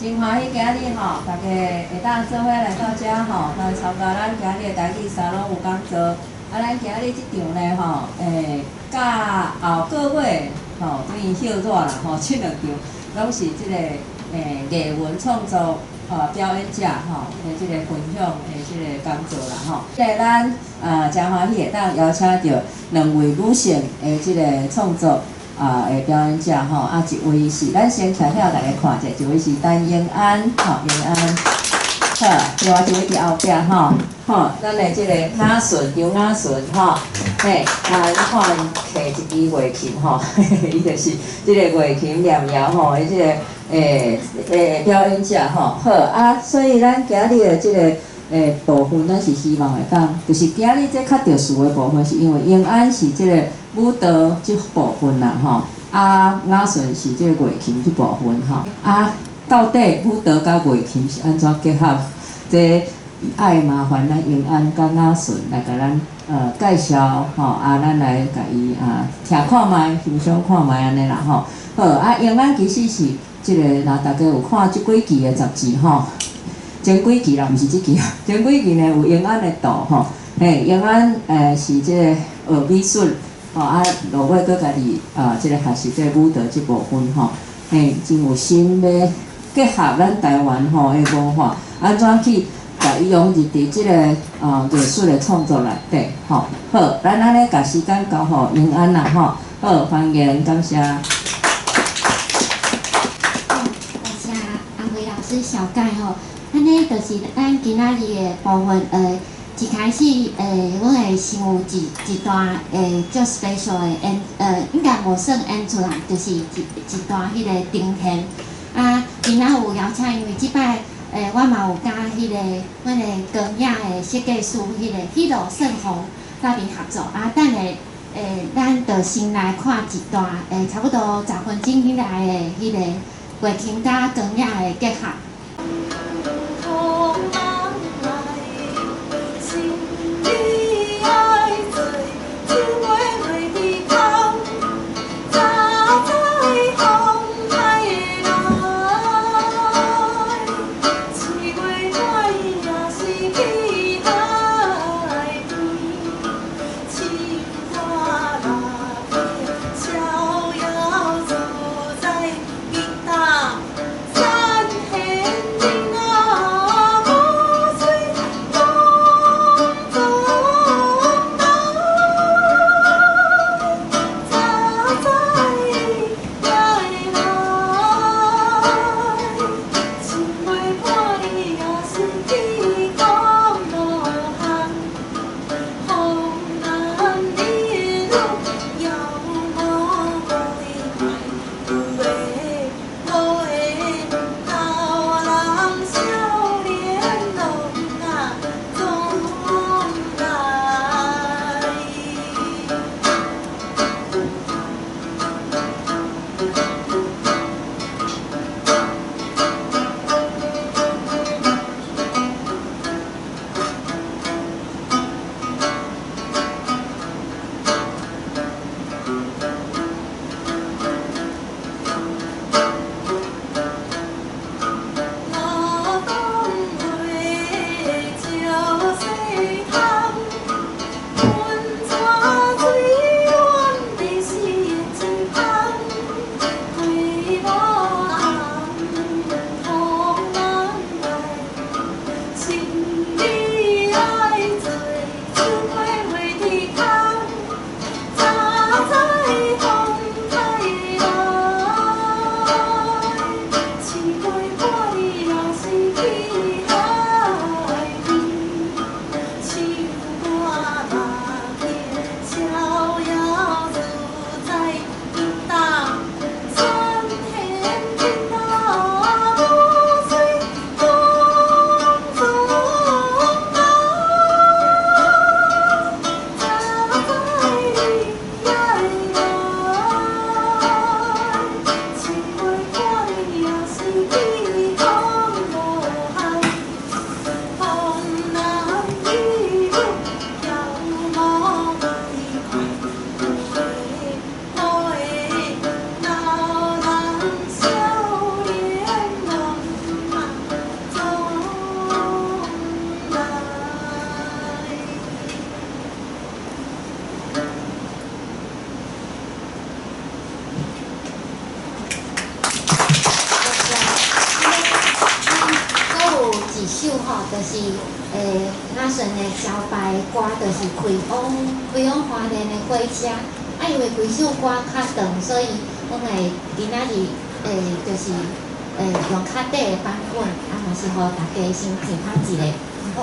真歡喜今日吼，大家會當做伙來到遮吼，來參加咱今日的台語沙龍有講座。啊，咱今日這場呢吼，佮後個月吼，等於歇熱啦吼，這兩場攏是這個藝文創作表演者吼的這個分享的這個講座啦吼。這個咱啊，誠歡喜會當邀請著兩位女性的這個創作的表演者吼，啊，一位是咱先徛遐大家看者，一位是陳英安，吼，英安，好，另外一位佇後壁吼，吼，咱的這個雅順，張雅順，吼，嘿，啊，你看伊提一支月琴吼，伊就是這個月琴念瑤吼，伊這個表演者吼，好啊，所以咱今日的這個部分，咱是希望會當，就是今日這較特殊的部分，是因為英安是這個舞蹈這部分啦吼，啊，雅順是這個月琴這部分吼，啊，到底舞蹈佮月琴是按怎結合？這愛麻煩咱英安佮雅順來共咱介紹吼，啊，咱來共伊啊聽看覓，欣賞看覓按呢啦吼。好，啊，英安其實是這個，若大家有看這幾期的雜誌吼，前幾期啦，毋是這期，前幾期呢有英安的圖吼，嘿，英安是這個學美術。吼啊，落尾閣家己啊，這個學習這個舞蹈這部分吼，嘿，真有心欲結合咱台灣吼的文化，按怎去共伊融入佇這個藝術的創作內底吼。好，咱按呢共時間交予英安啦吼。好，歡迎，感謝。感謝阿輝老師紹介吼，按呢就是咱今仔日的部分一開始，阮會先有一段足 special 的演，應該無算演出啦，就是一段彼個呈現。啊，今仔有邀請，因為這擺，我嘛有佮彼個阮的光影的設計師，彼個彼羅勝宏鬥陣合作。啊，等下，咱就先來看一段，差不多10分鐘以內的彼個月琴佮光影的結合。 逍遙自在，吉他山黑。吼，就是阿順的招牌歌，就是開往花蓮的火車。啊，因為規首歌較長，所以阮會今仔日就是用較短的版本，啊嘛是予大家先聽較一下。好。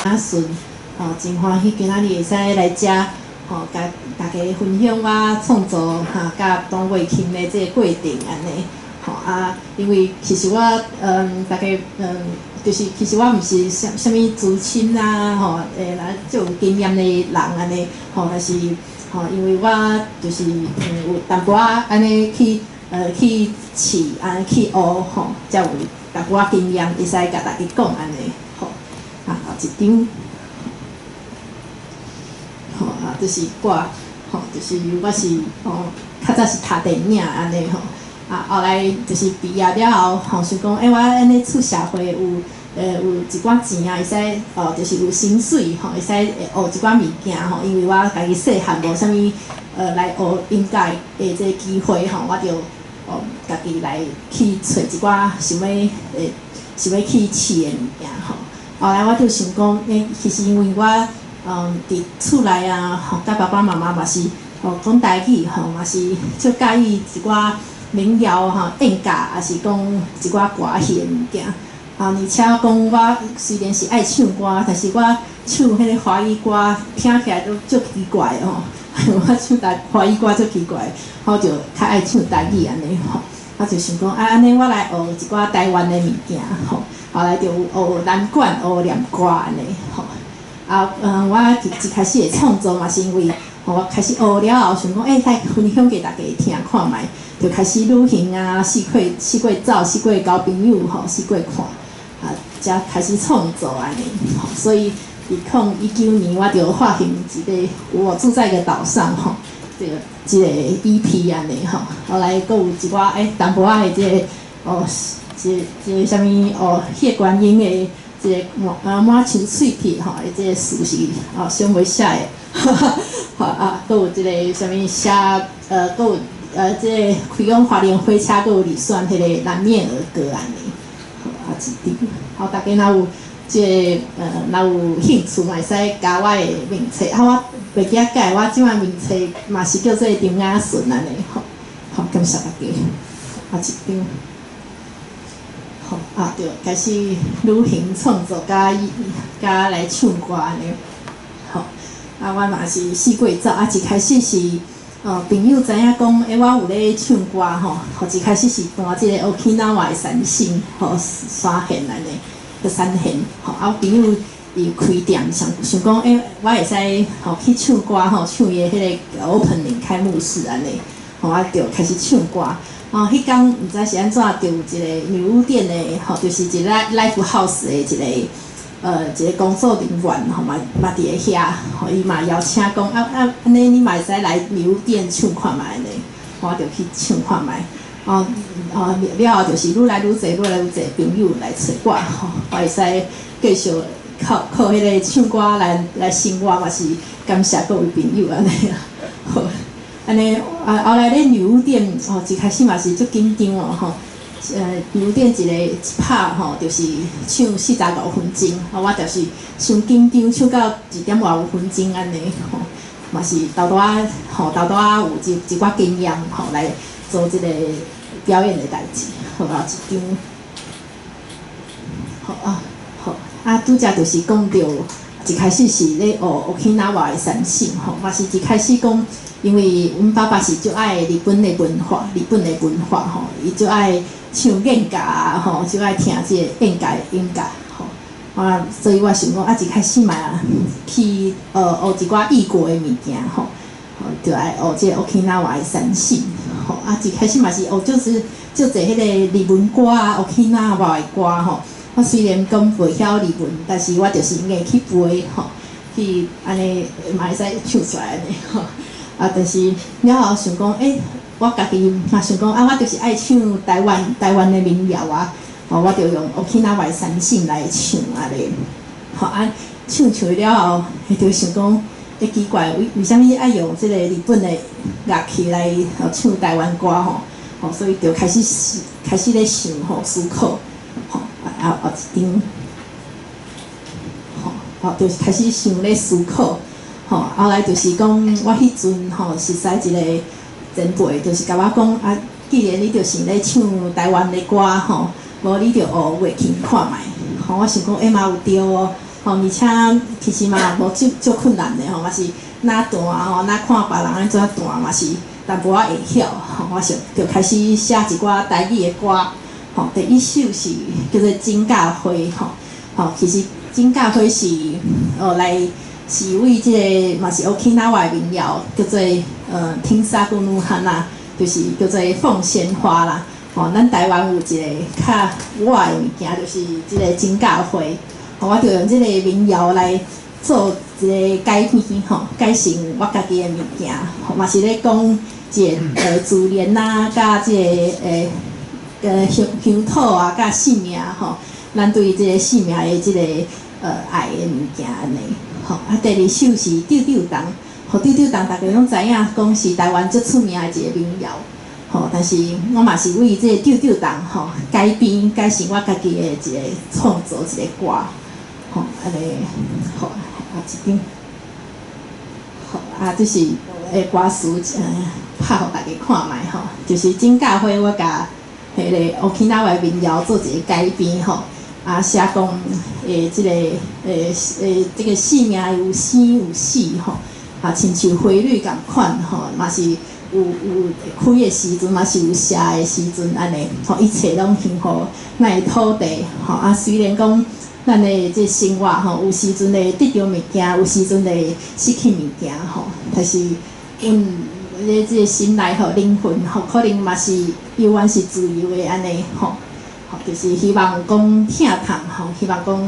阿順，吼，真歡喜今仔日會使來遮，吼，共大家分享我創作哈，佮董月琴的這個過程按呢，吼啊，因為其實我，大家，就是其實我毋是啥啥物資深啊，吼，來足有經驗的人按呢，吼，但是，吼，因為我就是有淡薄仔按呢去試，按呢去學，吼，才有淡薄仔經驗，會使共大家講按呢，吼，啊，後一張。吼啊，就是我，吼，就是我是吼，較早是讀電影按呢吼，啊，後來就是畢業了後，吼，想講，欸，我按呢出社會有一寡錢啊，會使哦，就是有薪水吼，會使學一寡物件吼，因為我家己細漢無啥物來學音樂的這個機會吼，我就哦家己來去揣一寡想欲去試的物件吼。後來我就想講，欸，其實因為我佇厝內啊，吼，佮爸爸媽媽嘛是吼講台語吼，嘛是足佮意一寡民謠吼、演教，抑是講一寡歌戲的物件。啊，而且講我雖然是愛唱歌，但是我唱彼个華語歌聽起來都足奇怪吼。我唱台華語歌足奇怪，我就較愛唱台語按呢吼。我就想講啊，按呢我來學一寡台灣的物件吼。後來就學南管、學念歌按呢吼。啊，我一開始會創作嘛，是因為吼，我開始學了後，想講，欸，來分享給大家聽看覓，就開始旅行啊，四界走，四界交朋友吼，四界看，啊，才開始創作按呢吼。所以2019年我就發行一個我住在一個島上吼，這個 EP 按呢吼，後來閣有一寡淡薄仔的這個哦，這個啥物哦，血觀音的這個滿樹喙齒吼，這個詞是哦想袂寫的，吼啊，閣有這個啥物寫閣有這個開講花蓮火車，閣有入選彼個南面兒歌按呢，好啊一張，好大家若有這個若有興趣嘛會使加我的面冊，啊我袂記得改，我這擺面冊嘛是叫做張雅純按呢吼，好感謝大家，啊一張。好啊，對，開始旅行創作，佮來唱歌按呢。好，啊，我嘛是四界走，啊，一開始是，朋友知影講，欸，我有咧唱歌吼，吼，一開始是彈這個 Okinawa 的三線，吼，三弦按呢，個三弦，吼，啊，朋友伊開店，想想講，欸，我會使吼去唱歌吼，唱伊的彼個 opening 開幕式按呢，吼，我就開始唱歌。哦，彼工毋知是按怎，就有一個女巫店的，吼，就是一個 live house 的一個工作人員，吼嘛佇咧遐，吼，伊嘛邀請講，啊啊，按呢你嘛會使來女巫店唱看覓呢，我就去唱看覓。哦哦，了後就是愈來愈濟，愈來愈濟朋友來揣我，吼，我會使繼續靠彼個唱歌來生活，嘛是感謝各位朋友按呢啦。好，按呢啊，後來咧女巫店哦，一開始嘛是足緊張哦，吼。女巫店一個一拍吼，就是唱45分鐘，吼，我就是傷緊張，唱到1點外5分鐘按呢，吼，嘛是沓沓仔吼，沓沓仔有一寡經驗吼，來做這個表演的代誌，好啊，一張，好啊，好啊，拄才就是講著，一開始是咧學 Okinawa 的三線吼，嘛是一開始講，因為阮爸爸是足愛日本的文化，日本的文化吼，伊足愛唱演歌吼，足愛聽這個演歌的音樂吼，啊，所以我想講啊，一開始嘛去學一寡異國的物件吼，就愛學這個 Okinawa 的三線吼，啊，一開始嘛是學就是足濟彼個日文歌啊，Okinawa 的歌吼。我雖然講袂曉日文，但是我就是硬去背吼，去按呢嘛會使唱出來按呢吼。啊，但是了後想講，欸，我家己嘛想講，啊，我就是愛唱台灣的民謠啊，吼，我就用 Okinawa 三線來唱按呢。吼啊，唱了後，就想講，欸，奇怪，為啥物愛用這個日本的樂器來唱台灣歌吼？吼，所以就開始咧想吼，思考，吼，啊，後一張，吼，哦，就是開始想咧思考，吼，後來就是講，我彼陣吼熟似一個前輩，就是共我講啊，既然你就是咧唱台灣的歌吼，無你就學月琴看覓，吼，我想講，欸嘛有對哦，吼，而且其實嘛無足足困難的吼，嘛是若彈吼，若看別人按怎彈嘛是淡薄仔會曉，吼，我想就開始寫一寡台語的歌，吼，第一首是叫做《金甲花》吼，吼，其實金甲花是哦來是為這個嘛是 Okinawa 的民謠，叫做天沙古努漢啦，就是叫做鳳仙花啦。吼，咱台灣有一個較我的物件，就是這個金甲花，吼，我就用這個民謠來做一個改編吼，改成我家己的物件，吼，嘛是咧講一個自然啊，佮這個鄉土啊，佮生命吼，咱對這個生命的這個愛的物件按呢，吼。啊，第二首是丟丟銅，吼，丟丟銅大家攏知影，講是台灣足出名的一個民謠，吼。但是我嘛是為這個丟丟銅吼改編改成我家己的一個創作一個歌，吼，按呢，好，啊一張，好，啊，這是歌詞，拍予大家看覓吼，就是金甲花我共彼個 Okinawa 民謠做一個改編吼，啊寫講這個這個生命有生有死吼，啊親像花蕊仝款吼，嘛是有開的時陣，嘛是有謝的時陣按呢，吼，一切攏幸福咱的土地吼，啊雖然講咱的這生活吼，有時陣會得著物件，有時陣會失去物件吼，但是阮咧這個心內吼靈魂吼，可能嘛是猶原是自由的按呢吼，吼就是希望講疼痛吼，希望講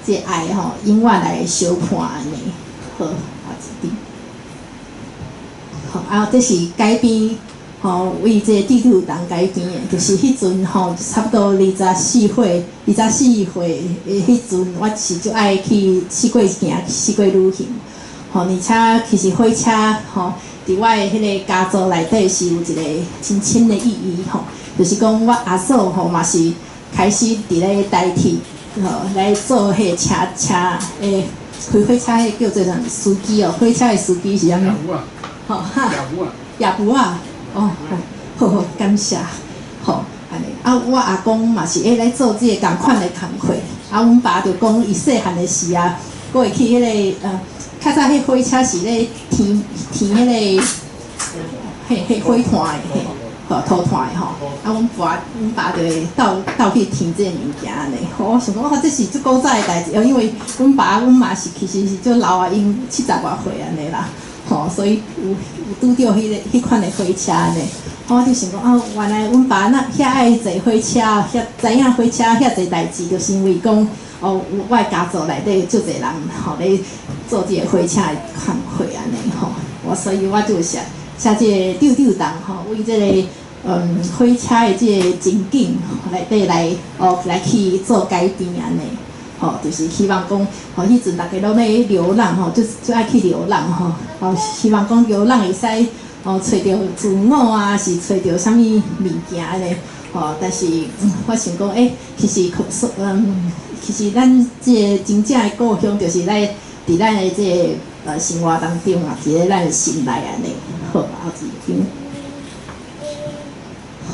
這個愛吼，永遠來相伴按呢。好，後一張。好，啊，這是改編，吼，為這個智智有同改編的，就是彼陣吼，差不多24歲，24歲的彼陣，我是足愛去四界行，四界旅行。吼，而且其實火車吼，佇我的彼個家族內底是有一個真深的意義吼，就是講我阿嫂吼嘛是開始佇咧台鐵吼來做彼個車車欸，開火車彼個叫做啥物司機哦，火車的司機是啥物？吼哈，夜母仔，哦，好好感謝，吼，按呢，啊，我阿公嘛是會來做這个仝款的工課，啊，阮爸就講伊細漢的時啊，閣會去彼個較早彼火車是咧填填彼個，嘿嘿火炭的，嘿，吼塗炭的吼，啊，阮爸就會鬥鬥去填這个物件按呢，吼，我想講，哇，這是足古早的代誌哦，因為阮爸阮媽是其實是足老啊，𪜶七十外歲按呢啦。吼，所以有拄著彼个彼款的火車呢，我就想講啊，原來阮爸若遐愛坐火車，遐知影火車遐濟代誌，就是因為講哦，我的家族內底足濟人吼咧做這个火車的工課按呢吼，我所以我就寫寫這个智智同吼，為這个火車的這个情景內底來哦來去做改編按呢。吼，就是希望講，吼，彼陣逐家攏咧流浪吼，就足愛去流浪吼，吼，希望講流浪會使吼揣著自我啊，是揣著啥物物件咧，吼，但是我想講，欸，其實其實咱這个真正的故鄉，就是咱佇咱的這个生活當中啊，佇咧咱的心內按呢。好，後一張。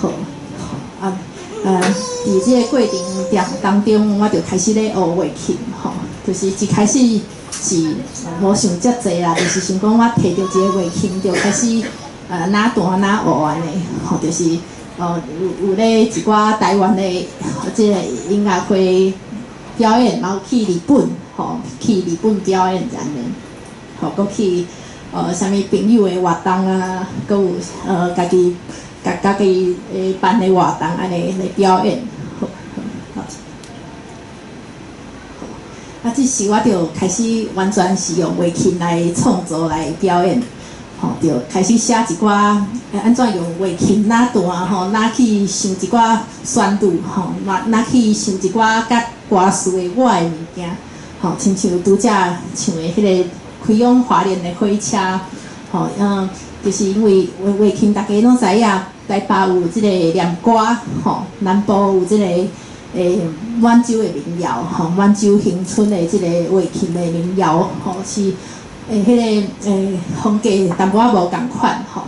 好，好啊。佇這個過程當中，我就開始咧學月琴吼，就是一開始是無想遮濟啦，就是想講我提著一个月琴就開始哪彈哪學按呢，吼，就是哦有咧一寡台灣的這個音樂會表演，嘛有去日本吼，去日本表演按呢，吼，閣去啥物朋友的活動啊，閣有家己。家家己辦的活動，按呢來表演，好，好，啊，這時我就開始完全是用月琴來創作來表演，吼，就開始寫一寡按怎用月琴哪彈吼，哪去想一寡旋律吼，哪哪去想一寡佮歌詞的我的物件，吼，親像拄才唱的彼个開往花蓮的火車，吼，就是因為月琴，大家攏知影，台北有這個念歌，吼，南部有這個滿洲的民謠，吼，滿洲恆春的這個月琴的民謠，吼，是彼個風格淡薄仔無仝款，吼。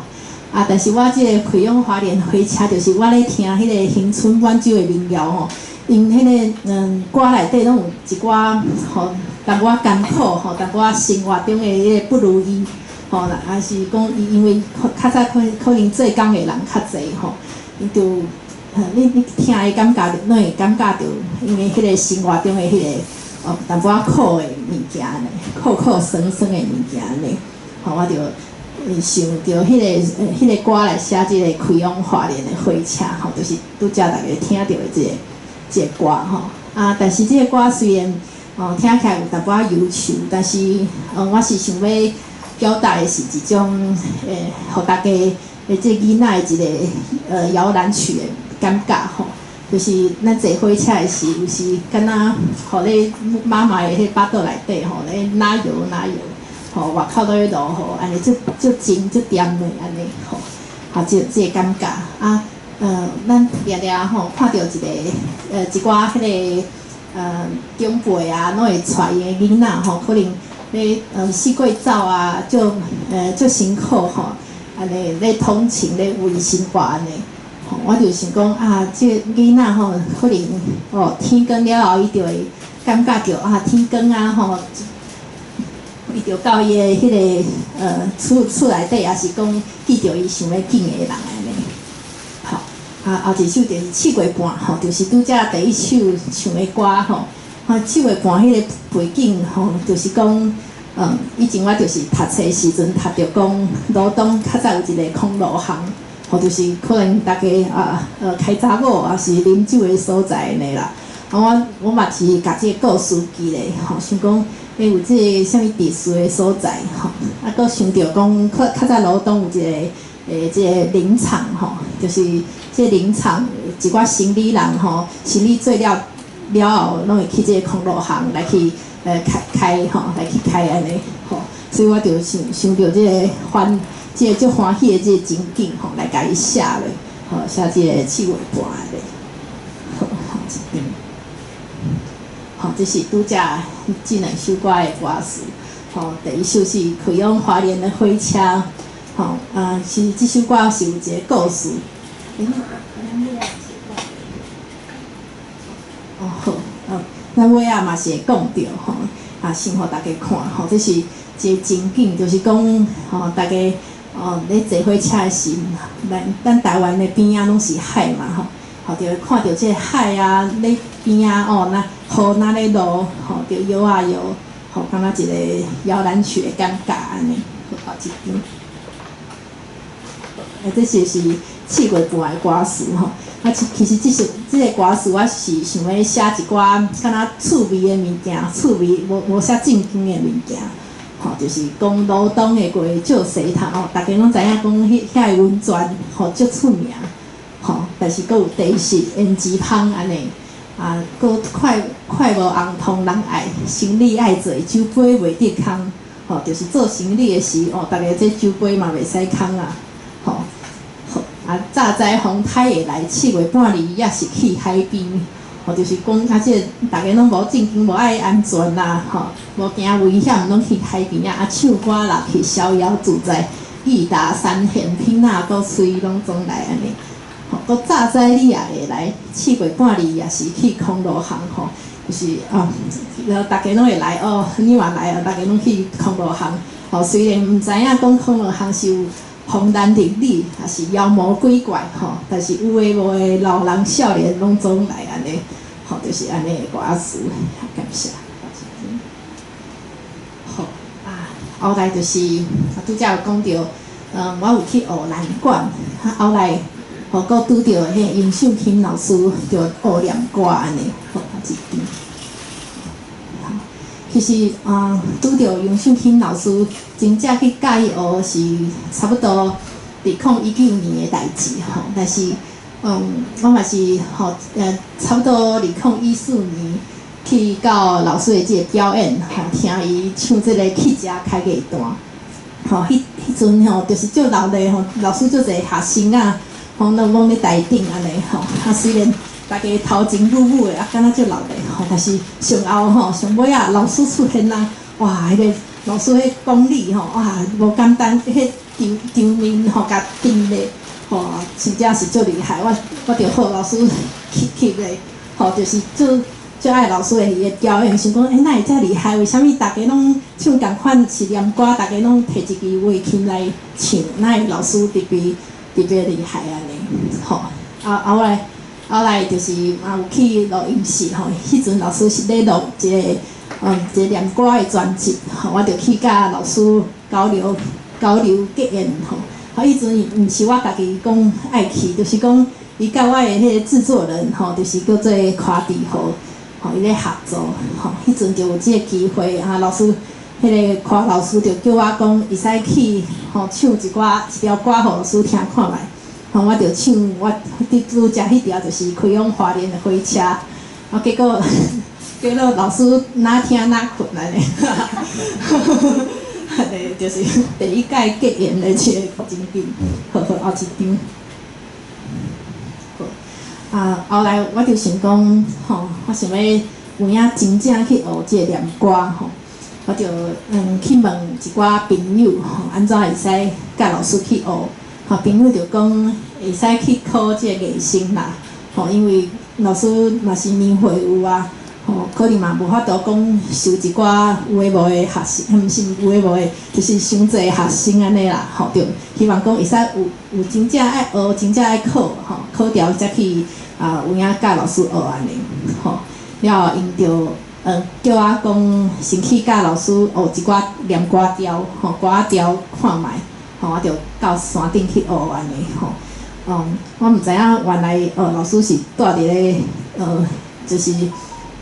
啊，但是我這个開往花蓮火車，就是我咧聽彼个恆春滿洲的民謠，吼，𪜶彼个歌內底攏有一寡吼淡薄仔艱苦，吼，淡薄仔生活中的彼个不如意。吼，還是講伊因為較早可可能做工的人較濟吼，伊就你聽的感覺，攏會感覺著，因為彼個生活中的彼個哦淡薄仔苦的物件呢，苦苦酸酸的物件呢，吼，我就想著彼個歌來寫這个開往花蓮的火車，吼，就是拄才逐家聽著的這個歌吼。啊，但是這個歌雖然哦聽起來有淡薄仔憂愁，但是我是想欲表達的是一種予大家的這囡仔的一個搖籃曲的感覺吼，就是咱坐火車的時，有時敢若予咧媽媽的彼腹肚內底吼，咧哪搖哪搖，吼，外口都咧落雨，按呢足足靜足恬的按呢吼，啊，這個感覺啊，咱定定吼看著一个一寡彼个長輩啊，攏會帶𪜶的囡仔吼，可能咧四界走啊，足足辛苦吼，按呢咧通勤咧為生活按呢，吼，我就想講啊，這個囡仔吼，可能哦天光了後，伊就會感覺著啊天光啊吼，伊就到伊的彼个厝內底，抑是講見著伊想欲見的人按呢。好，啊後一首就是《試過半》吼，就是拄才第一首唱的歌吼。啊，試過半彼个背景吼，就是講，以前我就是讀冊時陣讀著講，羅東較早有一个康樂巷，吼，就是可能逐家啊，開查某抑是啉酒的所在按呢啦。啊，我嘛是共這个故事記咧，吼，想講欸有這个啥物特殊的所在，吼，啊，閣想著講較較早羅東有一个這个林場，吼，就是這林場一寡生理人吼，生理做了了後，攏會去這个空路巷來去開開吼，來去開按呢，吼，所以我就想想著這个歡，這个足歡喜的這个情景吼，來共伊寫落，吼，寫這个七月半的，好，好這邊。吼，這是拄才這兩首歌的歌詞。吼，第一首是開往花蓮的火車。吼，啊，其實這首歌是有一個故事。欸，哦好，哦，咱尾仔嘛是會講著吼，啊，先予大家看吼，這是一個情景，就是講吼，大家哦咧坐火車的時，咱台灣的邊仔攏是海嘛吼，吼，就會看著這個海啊，咧邊仔哦，若雨若咧落，吼，就搖啊搖，吼，感覺一個搖籃曲的感覺按呢，好，後一張。啊，這就是七月半的歌詞吼。啊，其實這首這個歌詞，我是想欲寫一寡敢若趣味的物件，趣味無無啥正經的物件，吼，就是講羅東的過石潭吼，大家攏知影講彼遐个溫泉吼足出名，吼，但是閣有茶室、胭脂香按呢，啊，閣快快無紅通人愛，生理愛做，酒杯袂得空，吼，就是做生理的時，哦，大家這酒杯嘛袂使空啊，吼。啊，早知風颱會來，七月半日猶是去海邊，吼，就是講啊，這個大家攏無正經，無愛安全啦，吼，無驚危險，攏去海邊啊，啊，唱歌啦，去逍遙自在，義達三縣、品那閣吹攏總來按呢，吼，閣早知你也會來，七月半日也是去空路巷，吼，就是啊，大家攏會來哦，你嘛來哦，大家攏去空路巷，吼，雖然毋知影講空路巷是有荒誕靈理，抑是妖魔鬼怪吼，但是有的無的老人少年攏總來按呢，吼，就是按呢的歌詞，感謝。好啊，後來就是拄才有講著，我有去學南管，啊，後來吼，閣拄著彼个楊秀琴老師，就學念歌按呢，好，一張。其實啊，拄著楊秀琴老師，真正去佮伊學是差不多2019年的代誌吼。但是，我嘛是吼，差不多2014年去到老師的這個表演，吼，聽伊唱這個乞食開藝段，吼，彼彼陣吼，就是足熱鬧吼，老師足濟學生仔，吼，攏攏咧台頂按呢吼，啊，雖然大家頭前舞舞的，啊，敢若足熱鬧吼，但是上後吼，上尾仔老師出現啊，哇，彼个老師彼功力吼，哇，無簡單，彼場場面吼，共鎮咧，吼，真正是足厲害。我我著予老師吸吸咧，吼，就是足足愛老師的彼个表演，想講，欸，哪會遮厲害？為啥物大家攏唱仝款是念歌，大家攏提一支月琴來唱，哪會老師特別特別厲害按呢？吼，啊後來。後來就是嘛有去錄音室吼，彼陣老師是咧錄一個一個念歌的專輯，吼，我就去佮老師交流交流結緣吼。啊，彼陣毋是我家己講愛去，就是講伊佮我的彼個製作人吼，就是叫做柯志豪，吼，伊咧合作，吼，彼陣就有這個機會啊，老師，彼個柯老師就叫我講會使去吼唱一寡一條歌予老師聽看覓。吼，我就唱我佇拄才彼條就是開往花蓮的火車，啊，結果結果老師若聽若睏按呢，按呢就是第一屆結緣的這個情景，好好後一張。好，啊，後來我就想講，吼，我想欲有影真正去學這個念歌吼，我就去問一寡朋友吼，按怎會使佮老師去學。吼，朋友就講會使去考這個藝生啦，吼，因為老師嘛是年歲有啊，吼，可能嘛無法度講收一寡有的無的學生，毋是有的無的，就是傷濟學生按呢啦，吼，就希望講會使有有真正愛學，真正愛考，吼，考著才去啊，有影佮老師學按呢，吼，了後𪜶就叫我講先去佮老師學一寡念歌調，吼，歌仔調看覓。吼，我就到山頂去學按呢吼。我毋知影原來老師是蹛佇咧就是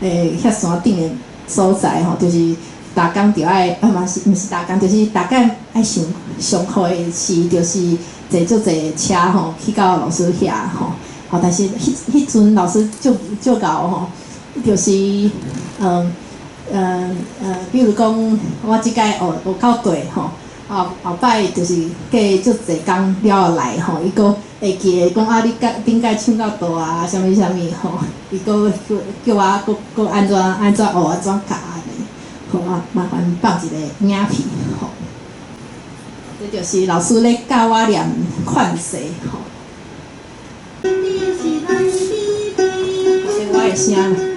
遐山頂的所在吼，就是逐工著愛，啊嘛是毋是逐工，就是逐工愛上上課的時，就是坐足濟車吼去到老師遐吼，吼，但是彼陣老師足足𠢕吼，就是比如講我這擺學學到對吼，後後擺就是過足濟工了後來吼，伊閣會記得講啊，你閣頂擺唱到佗啊，啥物啥物吼，伊閣叫叫我閣閣按怎按怎學按怎教按呢，好啊，麻煩放一個影片吼。這就是老師咧教我念勸世吼。這我的聲。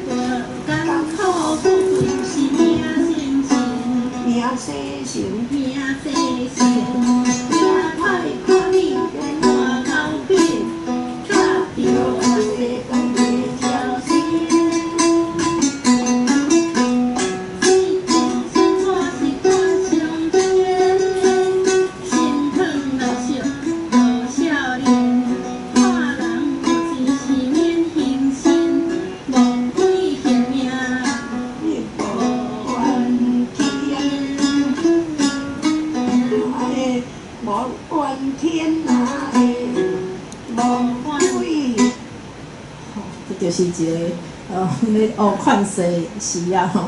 就是一個咧學勸世時啊吼，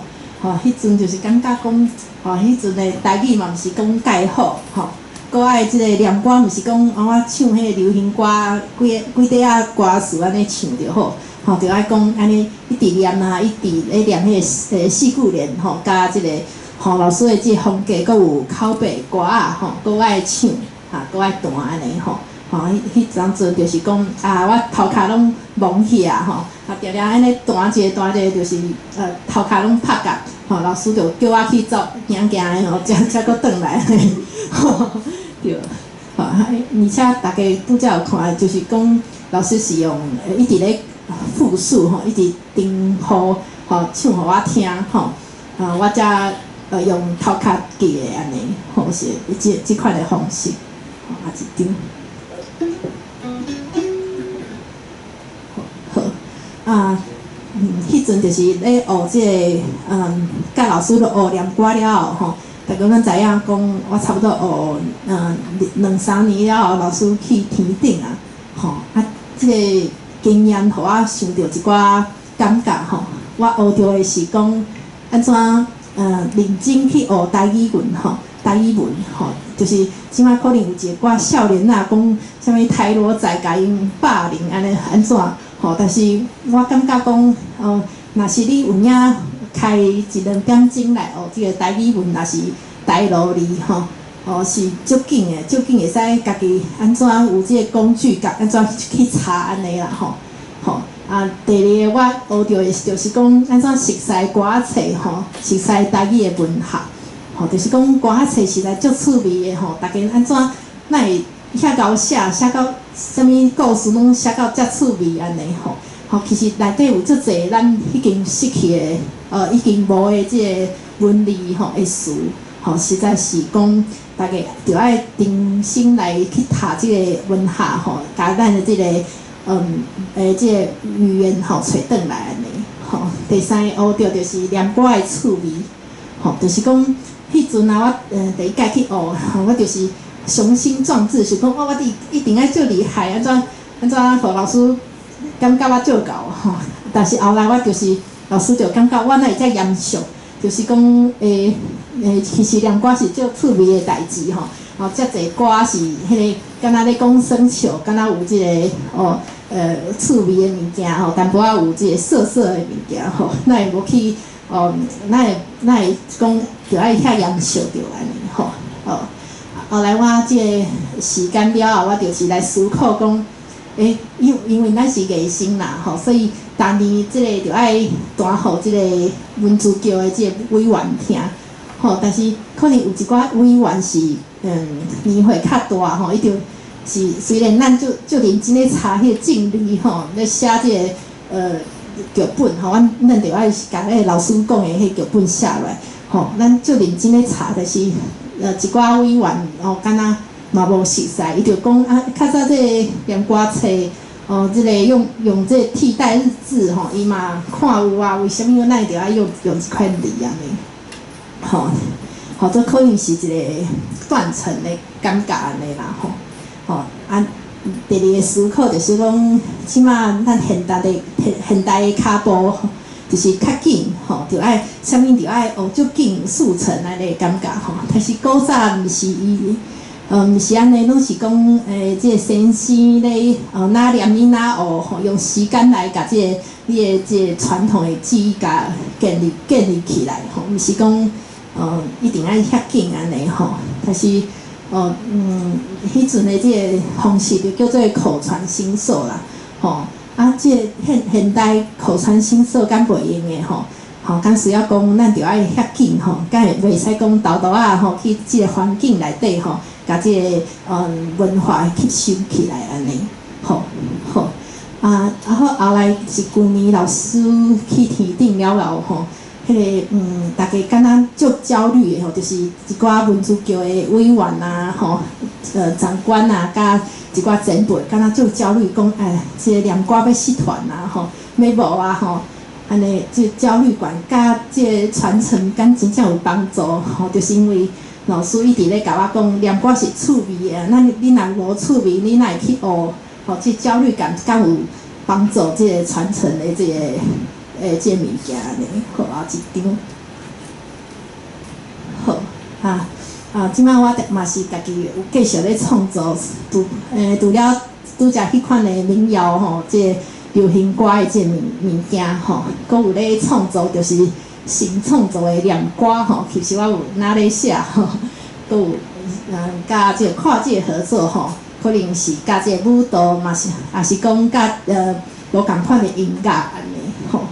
吼，彼陣就是感覺講，吼，彼陣的台語嘛毋是講蓋好，吼，閣愛這個念歌，毋是講我唱彼个流行歌，幾幾塊仔歌詞按呢唱就好，吼，就愛講按呢一直念啊，一直咧念彼个四句聯吼，佮這個吼老師的這個風格，閣有口白歌仔吼，閣愛唱，哈，閣愛彈按呢吼。吼，彼當陣就是講啊，我頭殼攏懵去啊，吼，啊，定定按呢彈一个彈一个，就是頭殼攏拍結，吼，老師就叫我去走，行行的吼，才才閣轉來，對，吼，而且大家拄才有看，就是講老師是用一直咧復述吼，一直重複吼唱予我聽吼，啊，我才用頭殼記的按呢，吼是這這款的方式，吼啊一張。好啊，彼陣就是咧學這个，佮老師咧學念歌了後吼，大家攏知影講，我差不多學兩三年了後，老師去天頂啊，吼啊，這个經驗予我想著一寡感覺吼，我學著的是講按怎認真去學台語文吼，台語文吼，就是這擺可能有一寡少年仔講啥物台羅仔共𪜶霸凌按呢按怎吼，但是我感覺講，哦，若是你有影開一兩點鐘來學這個台語文，若是台羅字吼，哦是足緊的，足緊會使家己按怎有這個工具，共按怎去查按呢啦吼，吼啊，第二个我學著的就是講按怎熟悉歌仔冊吼，熟悉台語的文學，吼，就是講歌仔冊實在足趣味的吼，大家按怎哪會遐𠢕寫，寫到啥物故事攏寫到遮趣味按呢吼，吼，其實內底有足濟咱已經失去的，已經無的這个文字吼的詞，吼，實在是講大家著愛重新來去讀這个文學吼，共咱的這个這个語言吼揣轉來按呢，吼。第三个學著就是念歌的趣味，吼，就是講彼陣啊，我第一擺去學，吼，我就是雄心壯志，想講我一定愛足厲害，按怎按怎，予老師感覺我足𠢕吼。但是後來我就是老師就感覺我哪會遮嚴肅，就是講其實念歌是足趣味的代誌吼。哦，遮濟歌是彼个，敢若咧講耍笑，敢若有這个哦趣味的物件吼，淡薄仔有這个澀澀的物件吼，哪會無去哦？哪會哪會講著愛遐嚴肅著按呢吼？哦，後來我這个時間了後，我就是來思考講，因為咱是藝生啦吼，所以逐年這个著愛彈予這个文資局的這个委員聽，吼，但是可能有一寡委員是年歲較大吼，伊就是雖然咱足足認真咧查彼个證理吼，咧寫這个劇本吼，咱著愛共彼个老師講的彼个劇本寫落來，吼，咱足認真咧查，但是一寡委員吼，敢若嘛無熟似，伊就講啊，較早這个念歌冊哦，這个用這个替代字吼，伊嘛看有啊，為啥物咱著愛用這款字按呢？吼，吼，這可能是一個斷層的感覺按呢啦，吼，吼啊。第二个思考就是講，這馬咱現代的跤步，就是較緊吼，著愛啥物著愛哦，足緊速成按呢感覺吼。但是古早毋是伊，毋是按呢，攏是講這個先生咧，哪念你哪學吼，用時間來共這个你的這个傳統的記憶共建立起來吼，毋是講一定愛遐緊按呢吼，但是。哦，彼陣的這个方式就叫做口傳心授啦，吼，啊，這个現代口傳心授敢袂用的吼，吼，敢需要講咱著愛遐緊吼，敢會袂使講沓沓仔吼去這个環境內底吼，共這个文化吸收起來按呢，吼好，啊啊好，後來是舊年老師去天頂了後吼。彼个逐家敢若足焦慮的吼，就是一寡文資局的委員啊，吼，長官啊，佮一寡前輩，敢若足焦慮，講哎，這个念歌欲失傳啊，吼，欲無啊，吼，按呢，這焦慮感佮這个傳承敢真正有幫助，吼，就是因為老師一直咧共我講，念歌是趣味的，咱你若無趣味，你哪會去學？吼，這焦慮感敢有幫助這个傳承的這个。這个物件按呢，好啊，一張。好啊啊！這擺我嘛是家己有繼續咧創作，除了拄才彼款的民謠吼，這个流行歌的這个物件吼，閣有咧創作，就是新創作的念歌吼。其實我有哪咧寫吼，閣有佮這個跨界合作吼，可能是佮這个舞蹈嘛是，也是講佮無仝款的音樂按呢吼。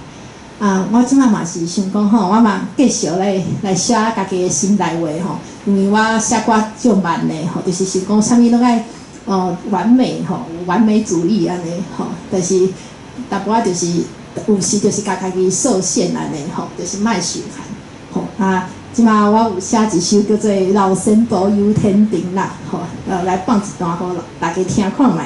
啊，我這擺嘛是想講吼，我嘛繼續來寫家己的心內話吼，因為我寫歌足慢的吼，就是想講啥物攏愛哦完美吼，完美主義按呢吼，但是淡薄仔就是有時就是共家己設限按呢吼，就是莫受限吼。啊，這擺我有寫一首叫做《老仙婆遊天庭》啦，吼，來放一段予大家聽看覓。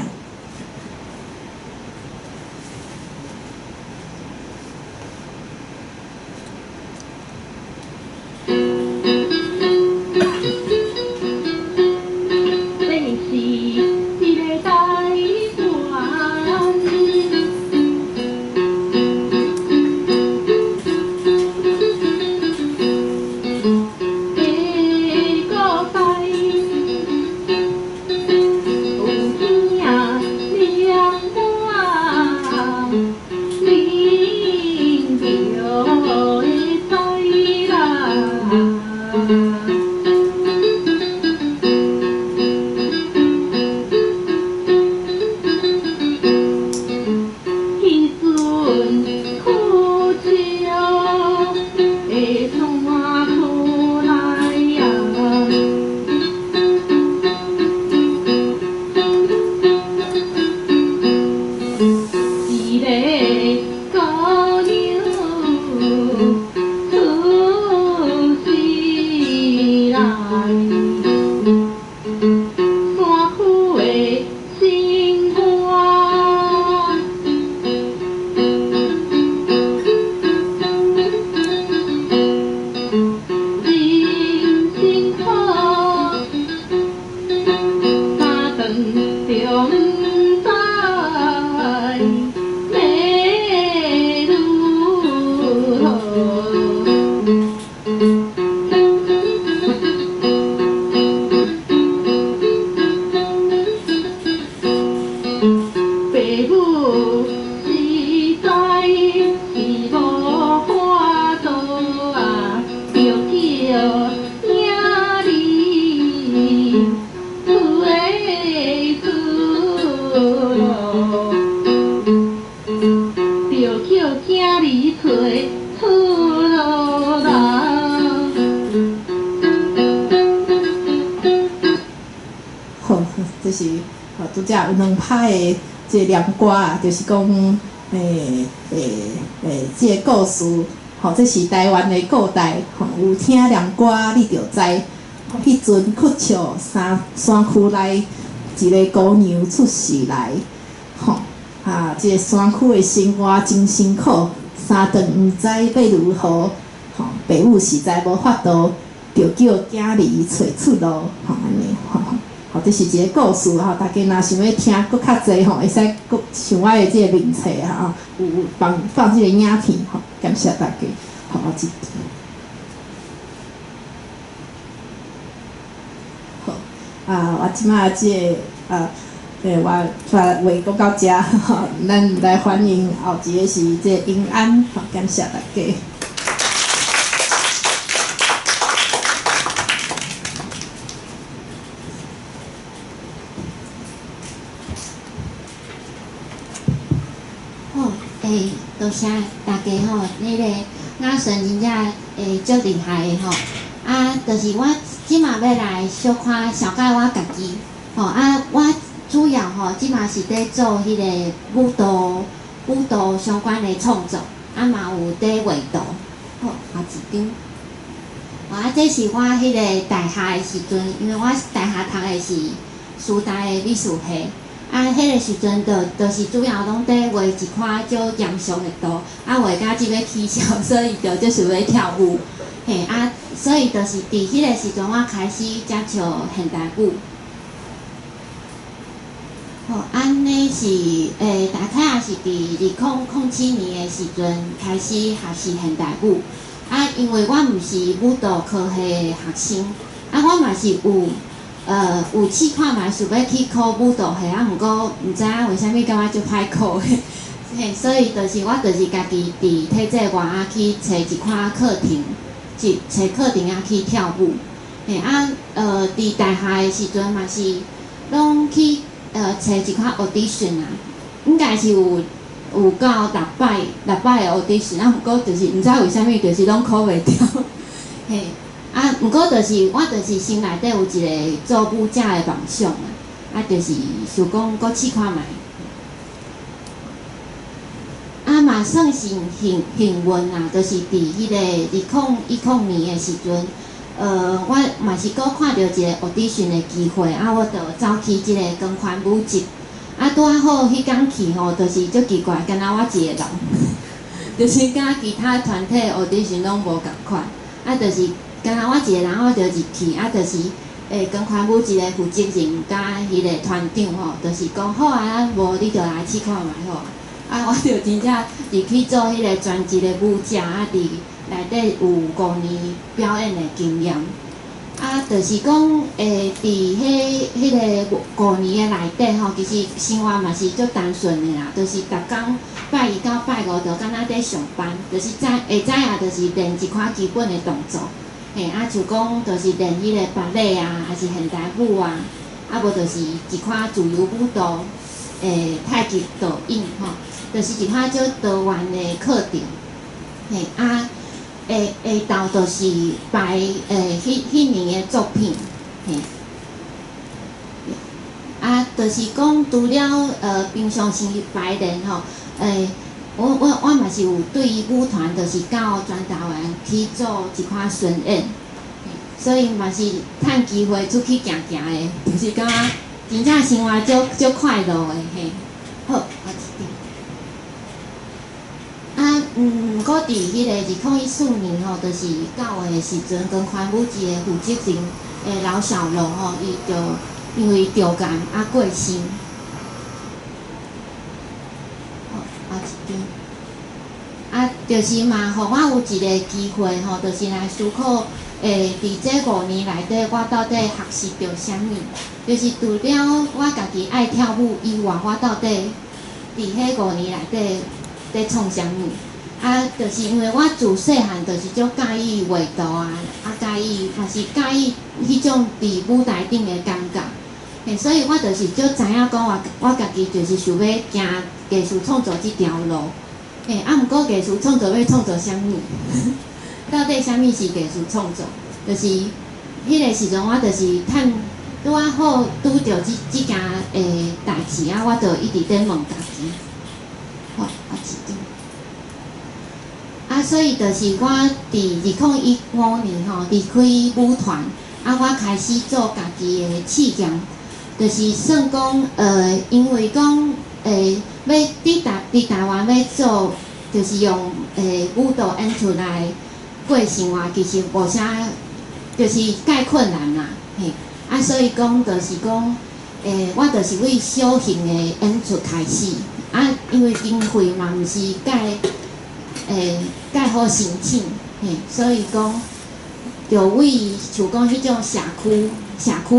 就是吼，拄才有兩拍的這個念歌啊，就是講，這個故事，吼，這是台灣的古代，吼，有聽念歌你就知。彼陣哭笑山區內一个姑娘出世來，吼，啊，啊，這个山區的生活真辛苦，三頓毋知欲如何，吼，爸母實在無法度，就叫囝兒揣出路，吼，按呢，吼，吼，這是一个故事吼，大家若想欲聽閣較濟吼，會使閣上我的這个面冊啊，有放放這个影片吼，感謝大家，好，我這。好，啊，我這擺這个啊。我煞話講到遮，吼，咱來歡迎後一个是這個英安，好，感謝大家。好，多謝大家吼，那个阿神真正足厲害的吼，啊，就是我這馬欲來小可紹介我家己，吼啊，我主要吼，這馬是佇做彼個舞蹈相關的創作，啊嘛有佇畫圖，好，後一張。啊，這是我彼個大學的時陣，因為我大學讀的是師大的美術系，啊，彼個時陣就是主要攏佇畫一寡足嚴肅的圖，啊畫甲這欲起笑，所以就足想欲跳舞，嘿啊，所以就是佇彼個時陣，我開始接觸現代舞。吼，按呢是大概也是佇2007年的時陣開始學習現代舞。啊，因為我毋是舞蹈科系的學生，啊，我嘛是有試看覓想欲去考舞蹈系，啊，毋過毋知影為啥物感覺足歹考的，嘿，所以就是我就是家己佇體制外啊去揣一寡課程，去揣課程啊去跳舞，嘿啊，佇大學的時陣嘛是攏去揣一寡 audition 啊，應該是有到六擺的 audition，啊，毋過就是毋知為啥物，就是攏考袂著，嘿，啊，毋過就是我就是心內底有一個做舞者的夢想啊，啊，就是想講閣試看覓，啊，嘛算是幸運啊，就是佇彼個2010年的時陣，我嘛是閣看著一個 audition 的機會，啊，我就走去這个光環舞集。啊，拄仔好，彼工去吼，就是足奇怪，敢若我一个人，就是佮其他團體 audition 攏無仝款，啊，就是敢若我一个人，我就入去，啊，就是光環舞集的負責人佮彼個團長吼，就是講好啊，無你就來試看覓好啊，啊，我就真正入去做彼个專職的舞者，啊，佇內底有5年表演的經驗。啊，就是講，佇彼个5年的內底吼，其實生活嘛是足單純的啦，就是逐工拜一到拜五就敢若佇上班，就是早下早啊，就是練一寡基本的動作，嘿，啊，像講就是練彼个芭蕾啊，還是現代舞啊，啊無就是一寡自由舞蹈，太極導引吼，就是一寡足多元的課程，嘿啊。下下晝就是排彼年的作品，嘿。啊，就是講除了平常時排練吼，我嘛是有對舞團，就是到全台灣去做一寡巡演，所以嘛是趁機會出去行行的，就是感覺真正生活足快樂的嘿。好，後一張。啊，毋過佇彼个2014年吼，就是9月的時陣，光環舞集的負責人劉小龍吼，伊就因為著癌啊過身。好，後一張。啊，就是嘛，予我有一个機會吼，就是來思考，佇這5年內底，我到底學習著啥物？就是除了我家己愛跳舞以外，我到底佇彼5年內底佇創啥物？啊，就是因為我自細漢就是足佮意畫圖啊，啊，佮意嘛是佮意彼種佇舞台頂的感覺，嘿，所以我就是足知影講我家己就是想欲行藝術創作這條路，嘿，啊，毋過藝術創作欲創作啥物？到底啥物是藝術創作？就是彼个時陣，我就是趁拄仔好拄著這件代誌啊，我就一直佇問家己。好，後一張。啊，所以就是我佇2015年吼離開舞團，啊，我開始做家己的試驗，就是算講，因為講，欲伫台灣欲做，就是用舞蹈演出來過生活，其實無啥，就是蓋困難啦，嘿。啊，所以講就是講，我就是為小型的演出開始，啊，因為經費嘛毋是蓋好申請，嘿，所以講，就為像講彼種社區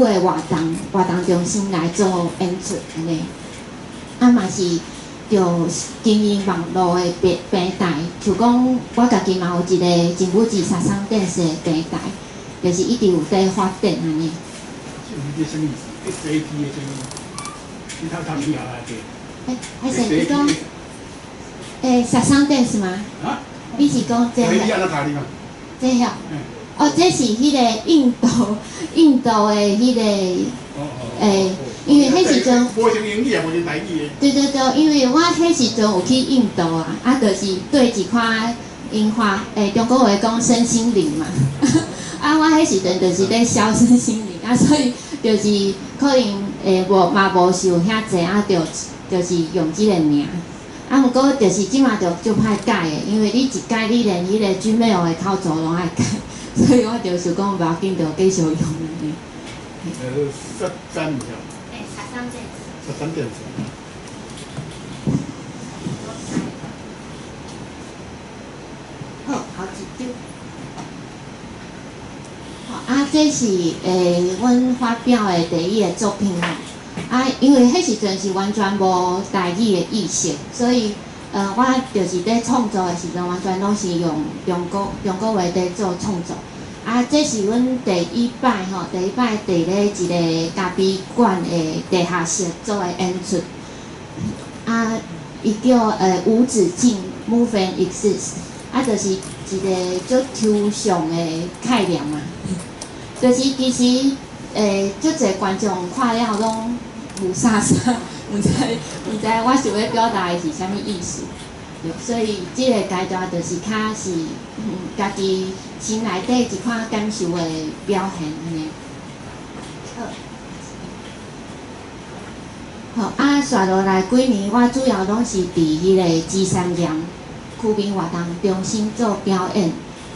的活動中心來做演出按呢，啊嘛是著經營網路的平台，像講我家己嘛有一個真武寺沙桑電視的平台，就是一直有佇發展按呢。這啥物意思？S A T 的啥物？你頭頭聽下來的。還是你講，沙桑電視嗎？啊？你是講這個？你按怎讀的嘛？這個。哦，這是彼個印度的彼個，因為彼時陣，無像英語也無像台語的。對對對，因為我彼時陣有去印度啊，啊，就是對一款櫻花，中國話講身心靈嘛，啊，我彼時陣就是咧修身心靈，啊，所以就是可能無嘛無想遐濟，啊，就是用這個名。啊，毋過就是這馬就足歹改的，因為你一改，你連彼個 Gmail 的口座攏愛改。所以我就想講，無要緊，就繼續用按呢。十三條。十三點。13點。好，後一張。好，啊，這是阮發表的第一个作品吼。啊，因為彼時陣是完全無台語的意識，所以我就是佇創作的時陣，完全攏是用中國話佇做創作。啊，這是阮第一擺吼，第一擺佇咧一個咖啡館的地下室做的演出。啊，伊叫無止境 Move and Exist，啊，就是一個足抽象的概念嘛。就是其實足濟觀眾看了攏霧煞煞，毋知我想欲表達的是啥物意思。所以這个階段就是較是家己心內底一款感受的表現按呢。好，啊，紲落來幾年，我主要攏是佇彼个芝山岩區民活動中心做表演。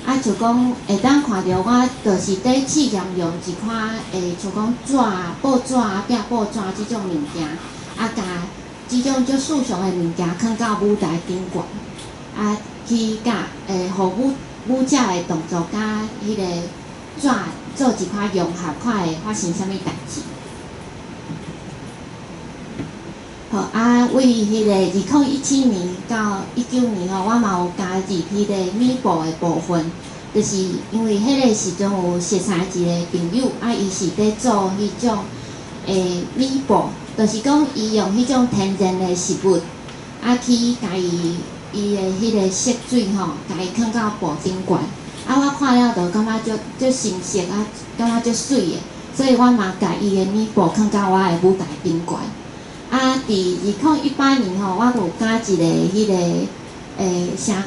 啊，就講會當看著我，就是佇試驗用一款像講紙、報紙、壁報紙這種物件，啊，共這種足世俗的物件囥到舞台頂懸，啊，去佮予舞者的動作佮彼个紙做一款融合，看會發生啥物代誌。好，啊，為彼个2017年到19年吼，我嘛有加入彼個米布的部分，就是因為彼个時陣有熟似一个朋友，啊，伊是佇做彼種米布，就是講伊用彼種天然的食物，啊，去共伊的彼个色水吼，共伊囥到布頂懸，啊，我看了就感覺足新鮮啊，感覺足媠的，所以我嘛共伊的米布囥到我的舞台頂懸。啊，佇2018年吼，我有加一個彼個聲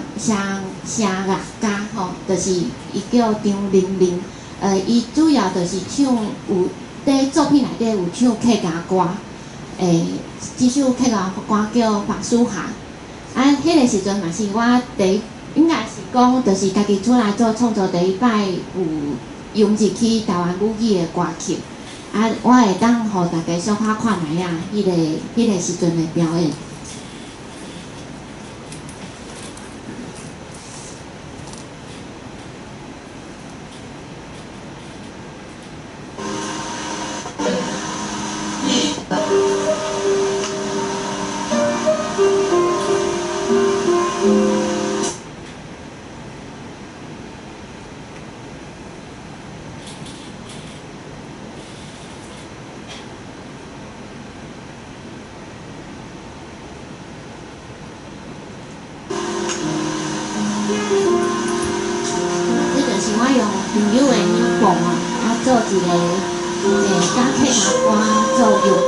樂家吼，就是伊叫張玲玲，伊主要就是唱有佇作品內底有唱客家歌，這首客家歌叫《法書霞》。啊，彼個時陣嘛是我第一，應該是講，就是家己出來做創作第一擺有融入去台灣母語的歌曲。啊，我會當予大家小可看覓仔，彼个時陣的表演。做一个佮客家歌做融合。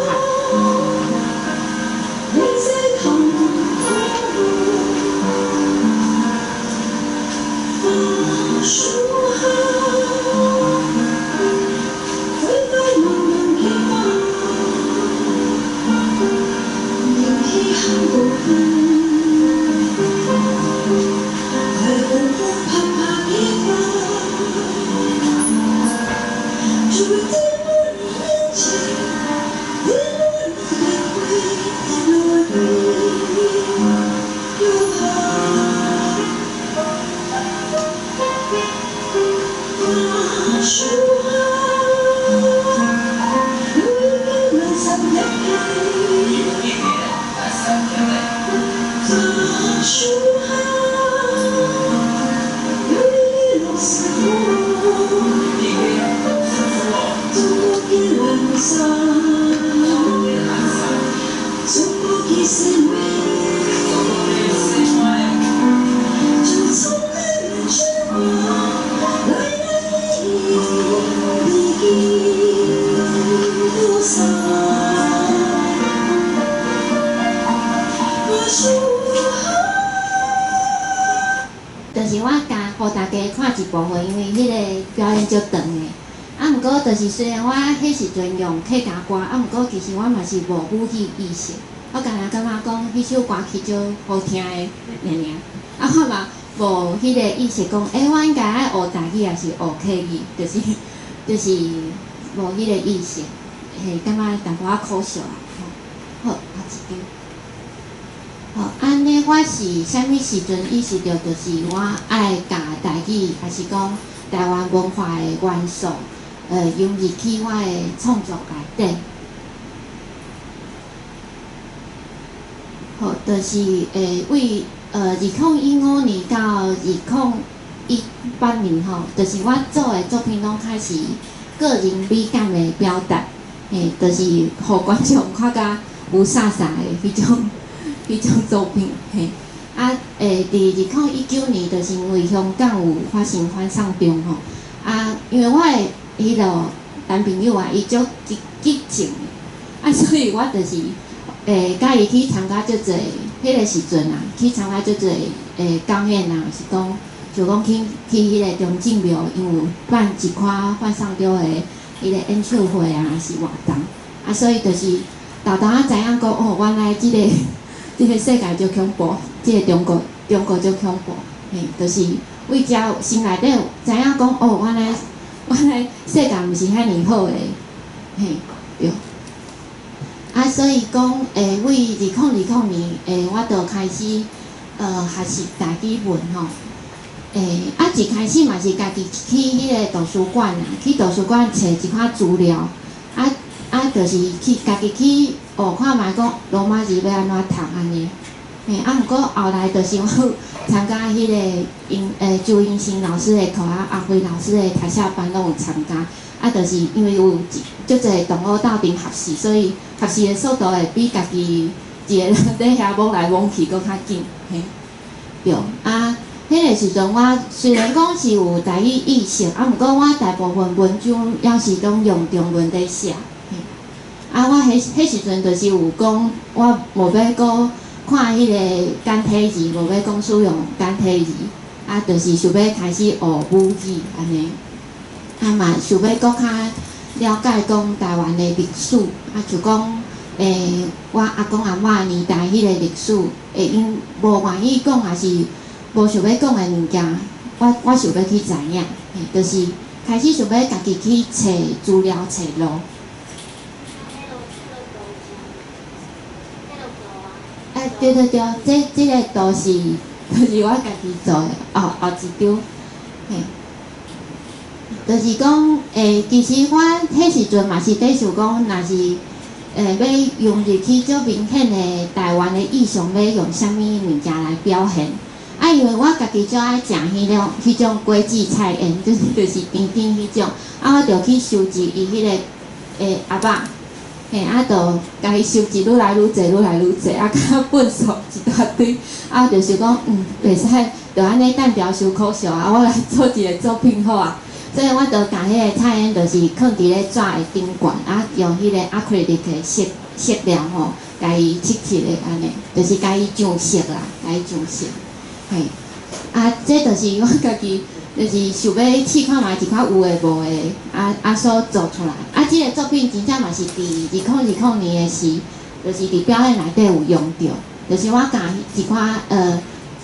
就是我共予大家看一部分，因為彼个表演足長的。啊，毋過就是雖然我彼時陣用客家歌，啊，毋過其實我嘛是無母語意識，我干焦感覺講彼首歌曲足好聽的爾爾。啊，我嘛無彼个意識講，欸，我應該愛學台語抑是學客語，就是無彼個意識，嘿，感覺淡薄仔可惜啊。好，後一張。好，按呢，我是啥物時陣意識著，就是我愛共台語，抑是講台灣文化的元素，融入去我的創作內底。好，就是為2015年到2018年吼，就是我做的作品攏較是個人美感的表達，嘿，就是予觀眾看甲霧煞煞的彼種作品，嘿。啊，佇2019年，就是因為香港有發生反送中吼，啊，因為我的彼個男朋友啊，伊足激進的，啊，所以我就是佮伊去參加足濟，彼個時陣啊，去參加足濟講演啊，是講就講去彼個中正廟，𪜶有辦一寡反送中的彼個演唱會啊，抑是活動，啊，所以就是沓沓仔知影講，哦，原來這個世界足恐怖，這個中國足恐怖，嘿，就是為遮心內底知影講，哦，原來世界毋是遐爾好的，嘿，對。啊，所以講，為2020年，我就開始學習台語文吼。啊，一開始嘛是家己去彼個圖書館啊，去圖書館揣一寡資料，啊，就是去家己去學看覓講羅馬字欲按怎讀按呢。嘿，啊，毋過後來就是我有參加彼個朱英新老師的課啊，阿輝老師的台下班攏有參加。啊，就是因為有足濟同學鬥陣學習，所以學習的速度會比家己一個人佇遐摸來摸去閣較緊。嘿，對。啊，彼個時陣我雖然講是有台語意識，啊，毋過我大部分文章猶是攏用中文佇寫。啊，我彼時陣就是有講，我無欲閣看彼個簡體字，無欲講使用簡體字，啊，就是想欲開始學母語按呢。啊嘛，想欲閣較了解講台灣的歷史，啊，就講，我阿公阿嬤年代彼個歷史，𪜶無願意講，抑是無想欲講的物件，我想欲去知影，就是開始想欲家己去揣資料、揣路。哎，對對對，這個圖是我家己做的，哦，後一張，嘿。就是講，其實我彼時陣嘛是佇想講，若是欲融入去足明顯的台灣的意象，欲用啥物物件來表現？啊，因為我家己足愛食彼種果子菜蕈，就是甜甜彼種，啊，我就去收集伊彼個盒仔，嘿，啊，就共伊收集愈來愈濟，愈來愈濟，啊，較糞埽一大堆，啊，就想講，袂使，就按呢單調傷可惜啊，我來做一個作品好啊。所以我就共彼個菜蕈，就是囥佇咧紙的頂懸，啊，用彼個亞克力的色料吼，共伊漆漆的按呢，就是共伊上色啦，共伊上色，嘿。啊，這就是我家己，就是想欲試看覓一寡有的無的，啊所做出來。啊，這個作品真正嘛是佇2020年的時，就是佇表演內底有用著，就是我共一寡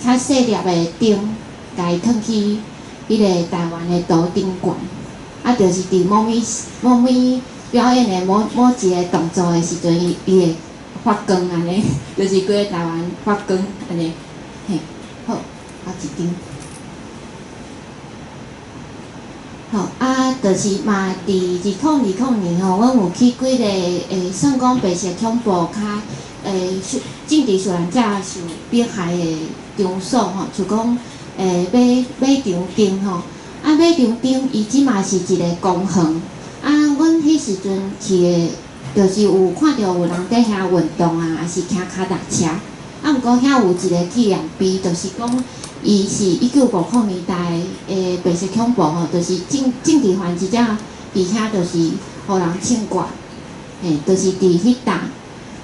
較細粒的燈，共伊囥去彼個台灣的圖頂懸，啊，就是佇某物表演的某一個動作的時陣，伊會發光按呢，就是規個台灣發光按呢，嘿，好，後一張。好，啊，就是嘛，佇2020年吼，阮有去幾个算講白色恐怖較受政治受難者受迫害的場所吼，就講馬場町吼，啊，馬場町伊這馬是一個公園，啊，阮彼時陣去的，就是有看著有人佇遐運動啊，抑是騎跤踏車，啊，毋過遐有一個紀念碑，就是講伊是1950年代的白色恐怖吼，就是政治犯真正佇遐就是予人槍決，嘿，就是佇彼搭，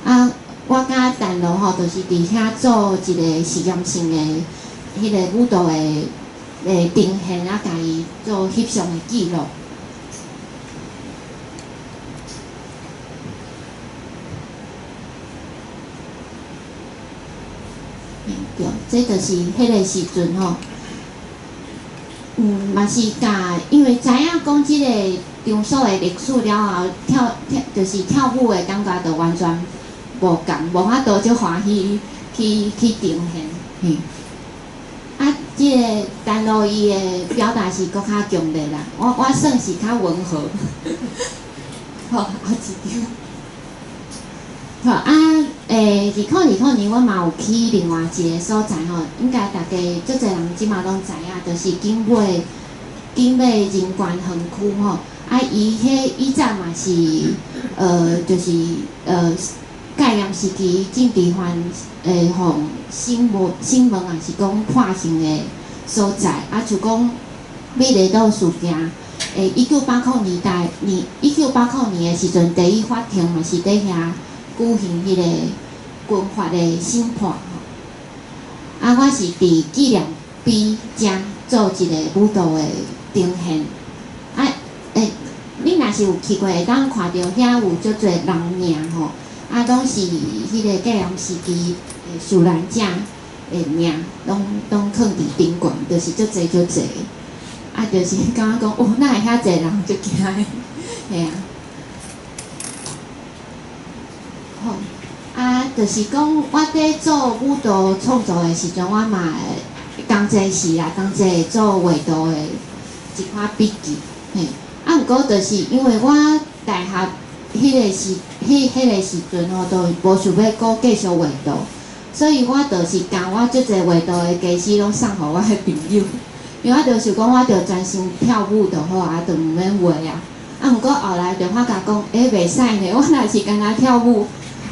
啊，我佮陳羅吼，就是佇遐做一個實驗性的彼個舞蹈的呈現啊，共伊做翕相的記錄。對，這就是彼个時陣吼。嘛是共，因為知影講這个場所的歷史了後，跳跳就是跳舞的感覺就完全無仝，無法度足歡喜去呈現。嘿。啊，這个陳露伊的表達是閣較強烈啦，我算是較溫和。好，後一張。好啊，2020年，阮嘛有去另外一个所在吼，應該大家足濟人這馬攏知影，就是景美人權園區吼。啊，伊彼以前嘛是，就是戒嚴時期政治犯予審問，也是講判刑的所在。啊，就講美麗島事件，1980年代，年1980年的時陣，第一法庭嘛是佇遐舉行彼个軍法的審判吼。啊，我是佇紀念碑遮做一个舞蹈的呈現。啊，你若是有去過，會當看著遐有足濟人名吼，啊，攏是彼个戒嚴時期的受難者的名，攏囥佇頂懸，就是足濟足濟。啊，就是感覺講，哦，哪會遐濟人，足驚的，嘿啊。好，啊，就是講，我佇做舞蹈創作的時陣，我嘛同齊時啦，同齊做畫圖的一寡筆記，嘿。啊，毋過就是因為我大學彼个時，彼个時陣吼，就無想欲閣繼續畫圖，所以我就是共我足濟畫圖的家私攏送予我的朋友，因為我就想講，我著專心跳舞就好啊，就毋免畫啊。啊，毋過後來就發覺講，欸，袂使呢，我若是干焦跳舞。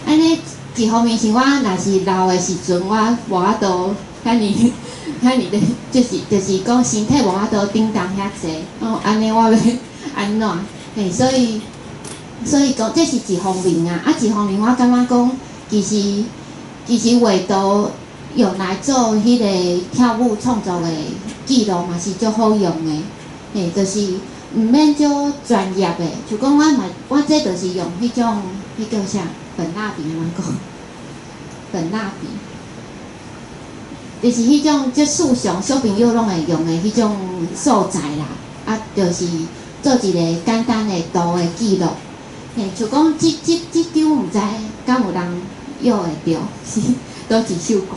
按呢，一方面是我若是老的時陣，我無法度遐爾遐爾咧，就是講身體無法度頂動遐濟，哦，按呢我欲按怎？嘿，所以講這是一方面啊，啊一方面我感覺講，其實畫圖用來做彼个跳舞創作的記錄嘛是足好用的，嘿，就是毋免足專業的，像講我嘛，我這就是用彼種，彼叫啥？粉蠟筆按怎講？粉蠟筆，就是彼種足素常小朋友攏會用的彼種素材啦。啊，就是做一個簡單的圖的記錄。嘿，像講這張毋知敢有人約會著，是佗一首歌？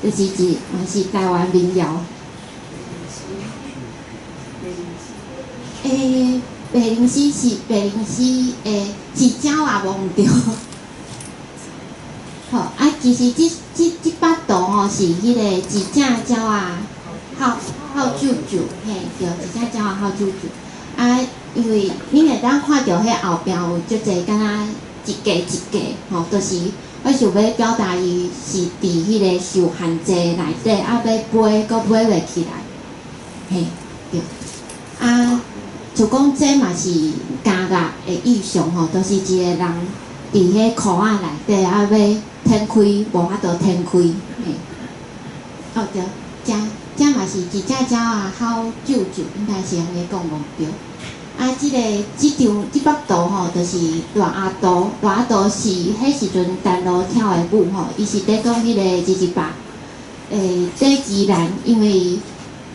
就是一嘛是台灣民謠。欸，白靈絲是白靈絲，欸，是鳥仔無毋對。好，啊，其實這幅圖吼是彼個一隻鳥仔吼吼啾啾，嘿，對，一隻鳥仔吼啾啾。啊，因為恁會當看著彼後壁有足濟敢若一格一格，吼，就是我想欲表達伊是佇彼个受限制內底，啊，欲飛，閣飛袂起來，嘿，對。啊，就講這嘛是監獄的意象吼，就是一個人佇彼箍仔內底，啊，欲展開，無法度展開，嘿。哦對，這嘛是一隻鳥仔吼啾啾，應該是按呢講無對。啊，這个這張這幅圖吼，就是賴阿多，賴阿多是彼時陣陳露跳的舞吼，伊是佇講彼个228，佇宜蘭，因為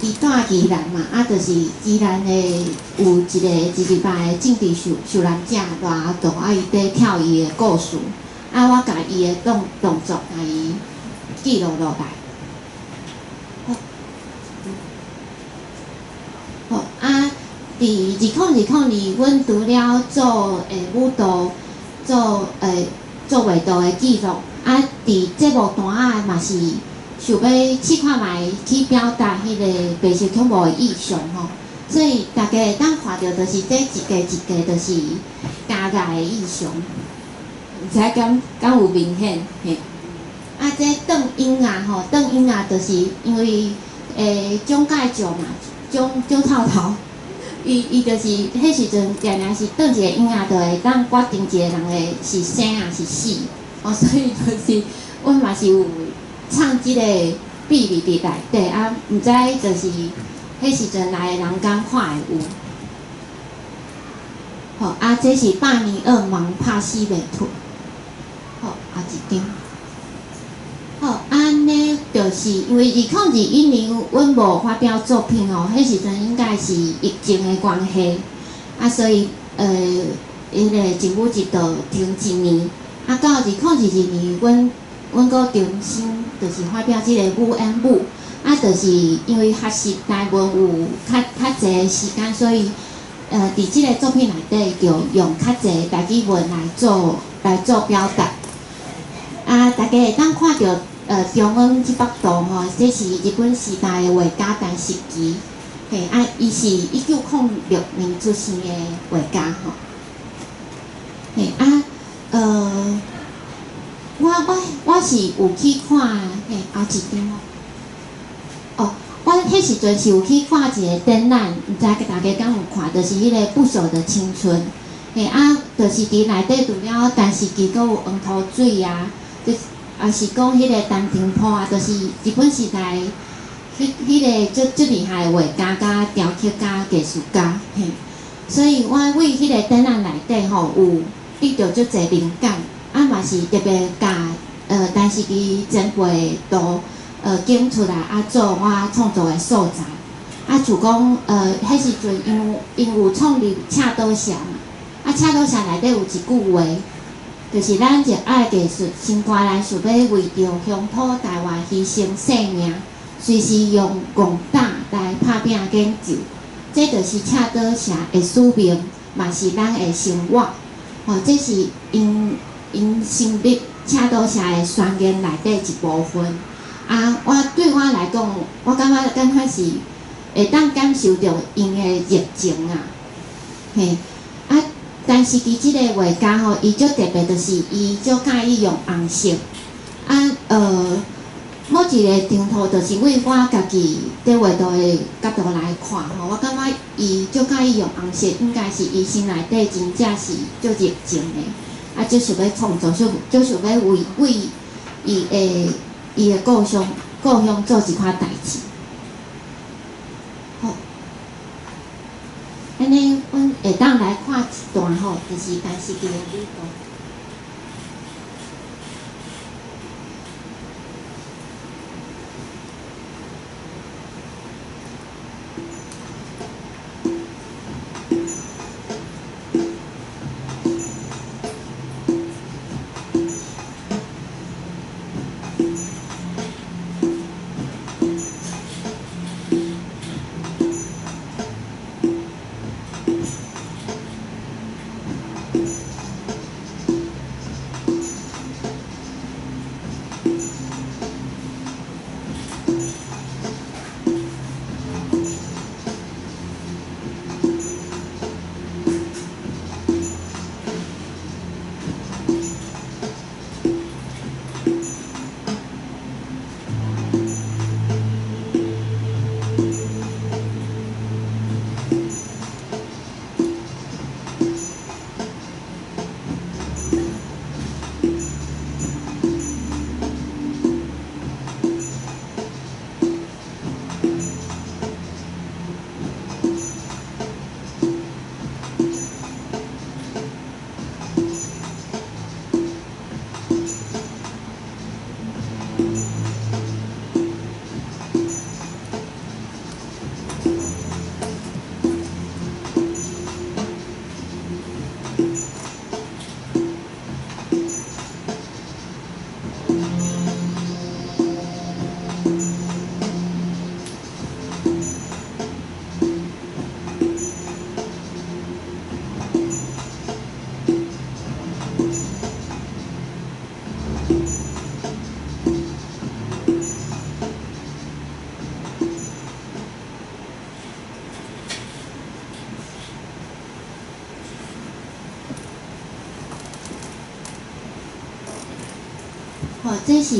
伊住宜蘭嘛，啊，就是宜蘭的有一個228的政治受難者賴阿多，啊，伊佇跳伊的故事，啊，我共伊的動作共伊記錄落來。好，啊。佇2020年，阮除了做舞蹈、做畫圖的記錄，啊，佇節目單仔嘛是想欲試看覓去表達彼個白色恐怖的意象吼，所以大家會當看著，就是這一格一格，就是監獄的意象，毋知敢有明顯嘿。啊，這鄧英啊吼，鄧英啊，就是因為蔣介石嘛，蔣臭頭。伊就是彼時陣，定定是當一個嬰仔，就會當決定一個人的是生抑是死，哦，所以就是阮嘛是有唱這个秘密佇內底，啊，毋知就是彼時陣來的人敢看會有。吼，啊，這是百年惡忙拍死袂脫。好，後一張。好，按呢就是因為2021年阮無發表作品吼，彼時陣應該是疫情的關係，啊，所以彼个靜舞一度停一年，啊，到2022年，阮閣重新就是發表這个舞演舞，啊，就是因為學習台文有較濟時間，所以佇這個作品內底就用較濟台語文來做表達。啊，大家會當看著中央這幅圖吼，這是日本時代的畫家陳式淇，嘿，啊，伊是1906年出生的畫家吼。嘿，啊，我是有去看，嘿，後一張哦，我彼時陣是有去看一個展覽，毋知大家敢有看，就是彼个不朽的青春，嘿，啊，就是佇內底除了陳式淇，閣有黃土水啊。也是講彼个陳澄波啊，就是日本時代，彼个足厲害的畫家、佮雕刻家、藝術家，嘿。所以我為彼个展覽內底吼，有得著足濟靈感，啊嘛是特別共陳式淇前輩的圖揀出來，啊做我創作的素材。啊，像講彼時陣𪜶有創立赤島社嘛，啊赤島社內底有一句話。就是咱熱愛藝術，心肝內想欲為著鄉土台灣犧牲性命，隨時用戇膽來拍拚研究。這就是赤島社的使命，嘛是咱的生活。吼，這是𪜶成立赤島社的宣言內底一部分。啊，我對我來講，我感覺敢若是會當感受著𪜶的熱情啊，嘿。但是伊這個畫家吼，伊足特別，就是伊足佮意用紅色。啊，某一個程度，就是為我家己佇畫圖的角度來看吼，我感覺伊足佮意用紅色，應該是伊心內底真正是足熱情的，啊，足想欲創作，足想欲為伊的故鄉做一款代誌。好，按呢，阮會當來看一段吼，就是陳式淇的舞蹈。吼，這是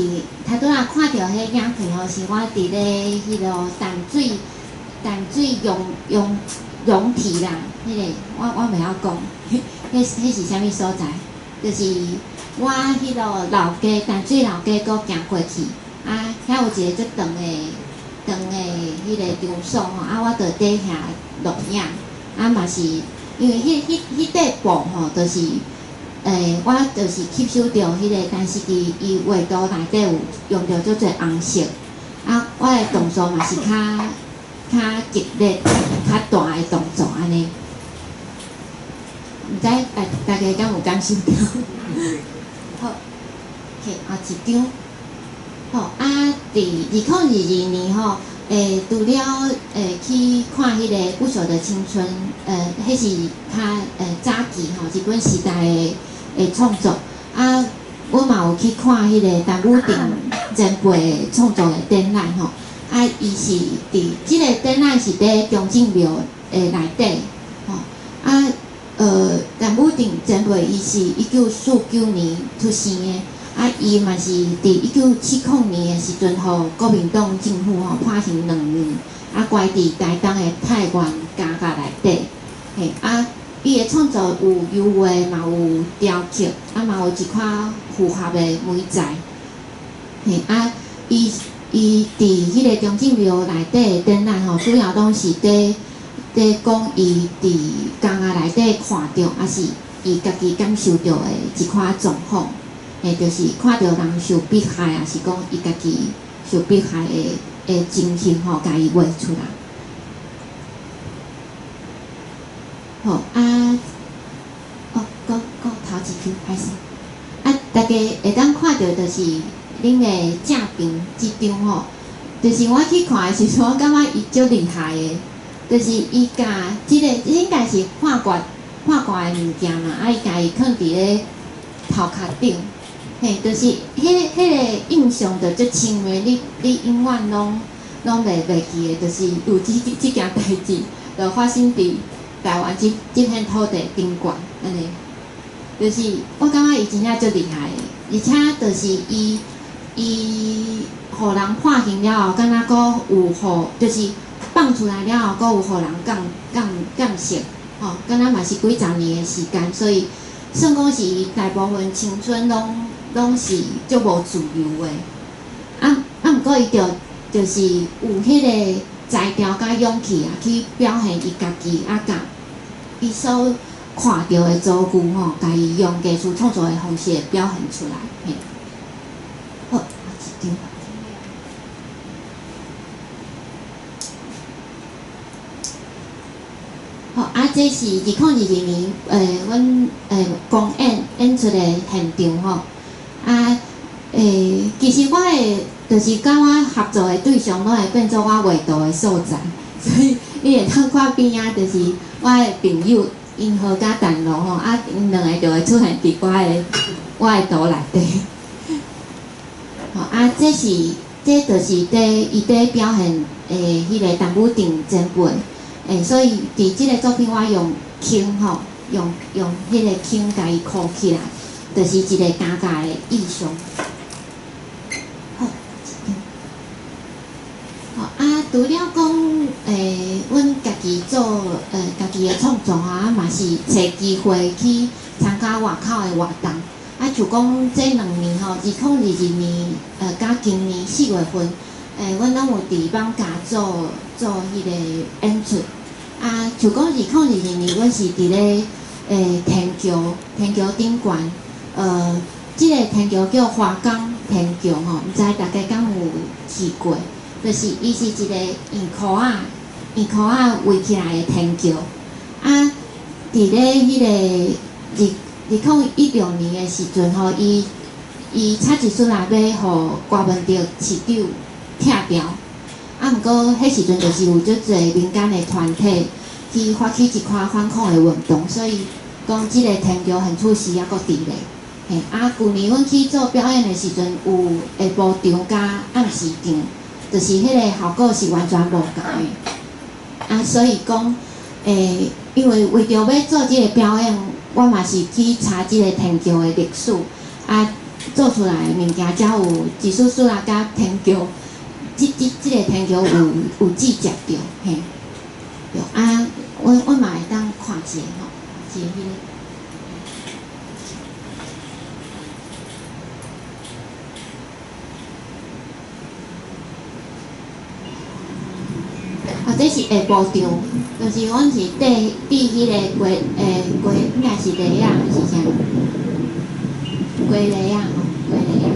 頭拄仔看著彼影片吼，是我佇咧彼个淡水溶體啦，彼个我袂曉講，彼是啥物所在？就是我彼个老家淡水老家閣行過去，啊，遐有一個足長的長的彼個場所吼，啊，我就佇遐錄影，啊嘛是因為彼塊布吼，就是，我就是吸收著彼個陳式奇伊畫圖內底有用著足濟紅色，啊，我的動作嘛是較激烈、較大的動作按呢。毋知大家敢有感受著？好，OK，後一張。好啊，佇2022年吼，除了去看彼個《不朽的青春》，彼是較早期吼日本時代的創作。啊，阮嘛有去看彼個陳武定前輩創作的展覽吼。啊，伊是佇這个展覽是佇中正廟的內底吼。啊，陳武定前輩伊是1949年出生的。啊，伊嘛是佇1970年的時陣，予國民黨政府吼判刑2年，啊，關佇台東的太原監獄內底。嘿，啊，伊的創作有油畫，嘛有雕刻，啊，嘛有一寡符合的媒材。嘿，啊，伊佇彼个中正廟內底的展覽吼，主要攏是佇講伊佇監獄內底看著，抑是伊家己感受著的一寡狀況。嘿，就是看著人受迫害，抑是講伊家己受迫害的情形吼，共伊畫出來。好啊，哦，閣頭一張歹勢。啊，大家會當看著就是恁的正邊這張吼，就是我去看的時陣，我感覺伊足厲害的，就是伊共這个應該是化割的物件嘛，啊，伊共伊囥佇咧頭殼頂。嘿，就是彼个印象就足深的，你永遠攏袂記的，就是有這件代誌，就發生佇台灣這片土地頂懸，按呢。就是我感覺伊真正足厲害的，而且就是伊予人判刑了後，敢若閣有予，就是放出來了後，閣有予人監視，吼，敢若嘛是幾十年的時間，所以算講是伊大部分青春攏是足無自由的，啊，毋過伊就是有彼個才調佮勇氣啊，去表現伊家己啊，佮伊所看著的遭遇吼，共伊用藝術創作的方式表現出來。嘿，好，一張。好，啊，這是2022年，阮公演演出的現場吼。啊，其實我的就是佮我合作的對象，攏會變做我畫圖的素材，所以你會當看邊仔，就是我的朋友英和佮陳露吼，啊，𪜶兩個就會出現佇我的圖內底。吼，啊，這就是佇伊佇表現彼个陳武定前輩，所以佇這個作品我用輕吼，用彼个輕共伊箍起來。就是一個尷尬的意象。好，好啊，除了講，阮家己做，家己的創作啊，嘛是揣機會去參加外口的活動。啊，像講這2年吼，2022年，佮今年4月份，阮攏有佇艋舺做彼个演出。啊，像講2022年，阮是佇咧，天橋頂懸。這个天橋叫華岡天橋吼，毋知大家敢有去過？就是伊是一個硬箍仔圍起來的天橋。啊，佇咧彼個2016年的時陣吼，伊插一出來欲予郭文德市長拆掉。啊，毋過彼時陣就是有足濟民間的團體去發起一寡反抗的運動，所以講這个天橋現此時猶閣佇咧。嘿，啊，舊年阮去做表演的時陣，有下晡場佮暗時場，就是彼个效果是完全無仝的。啊，所以講，因為為著欲做這个表演，我嘛是去查這个天橋的歷史，啊，做出來的物件才有一絲絲仔佮天橋，這个天橋有接著，嘿。對，啊，阮嘛會當看一下吼，一個彼个。啊，這是下晡場，就是阮是綴佇彼个雞，應該是螺仔，還是啥？雞螺仔吼，雞螺仔。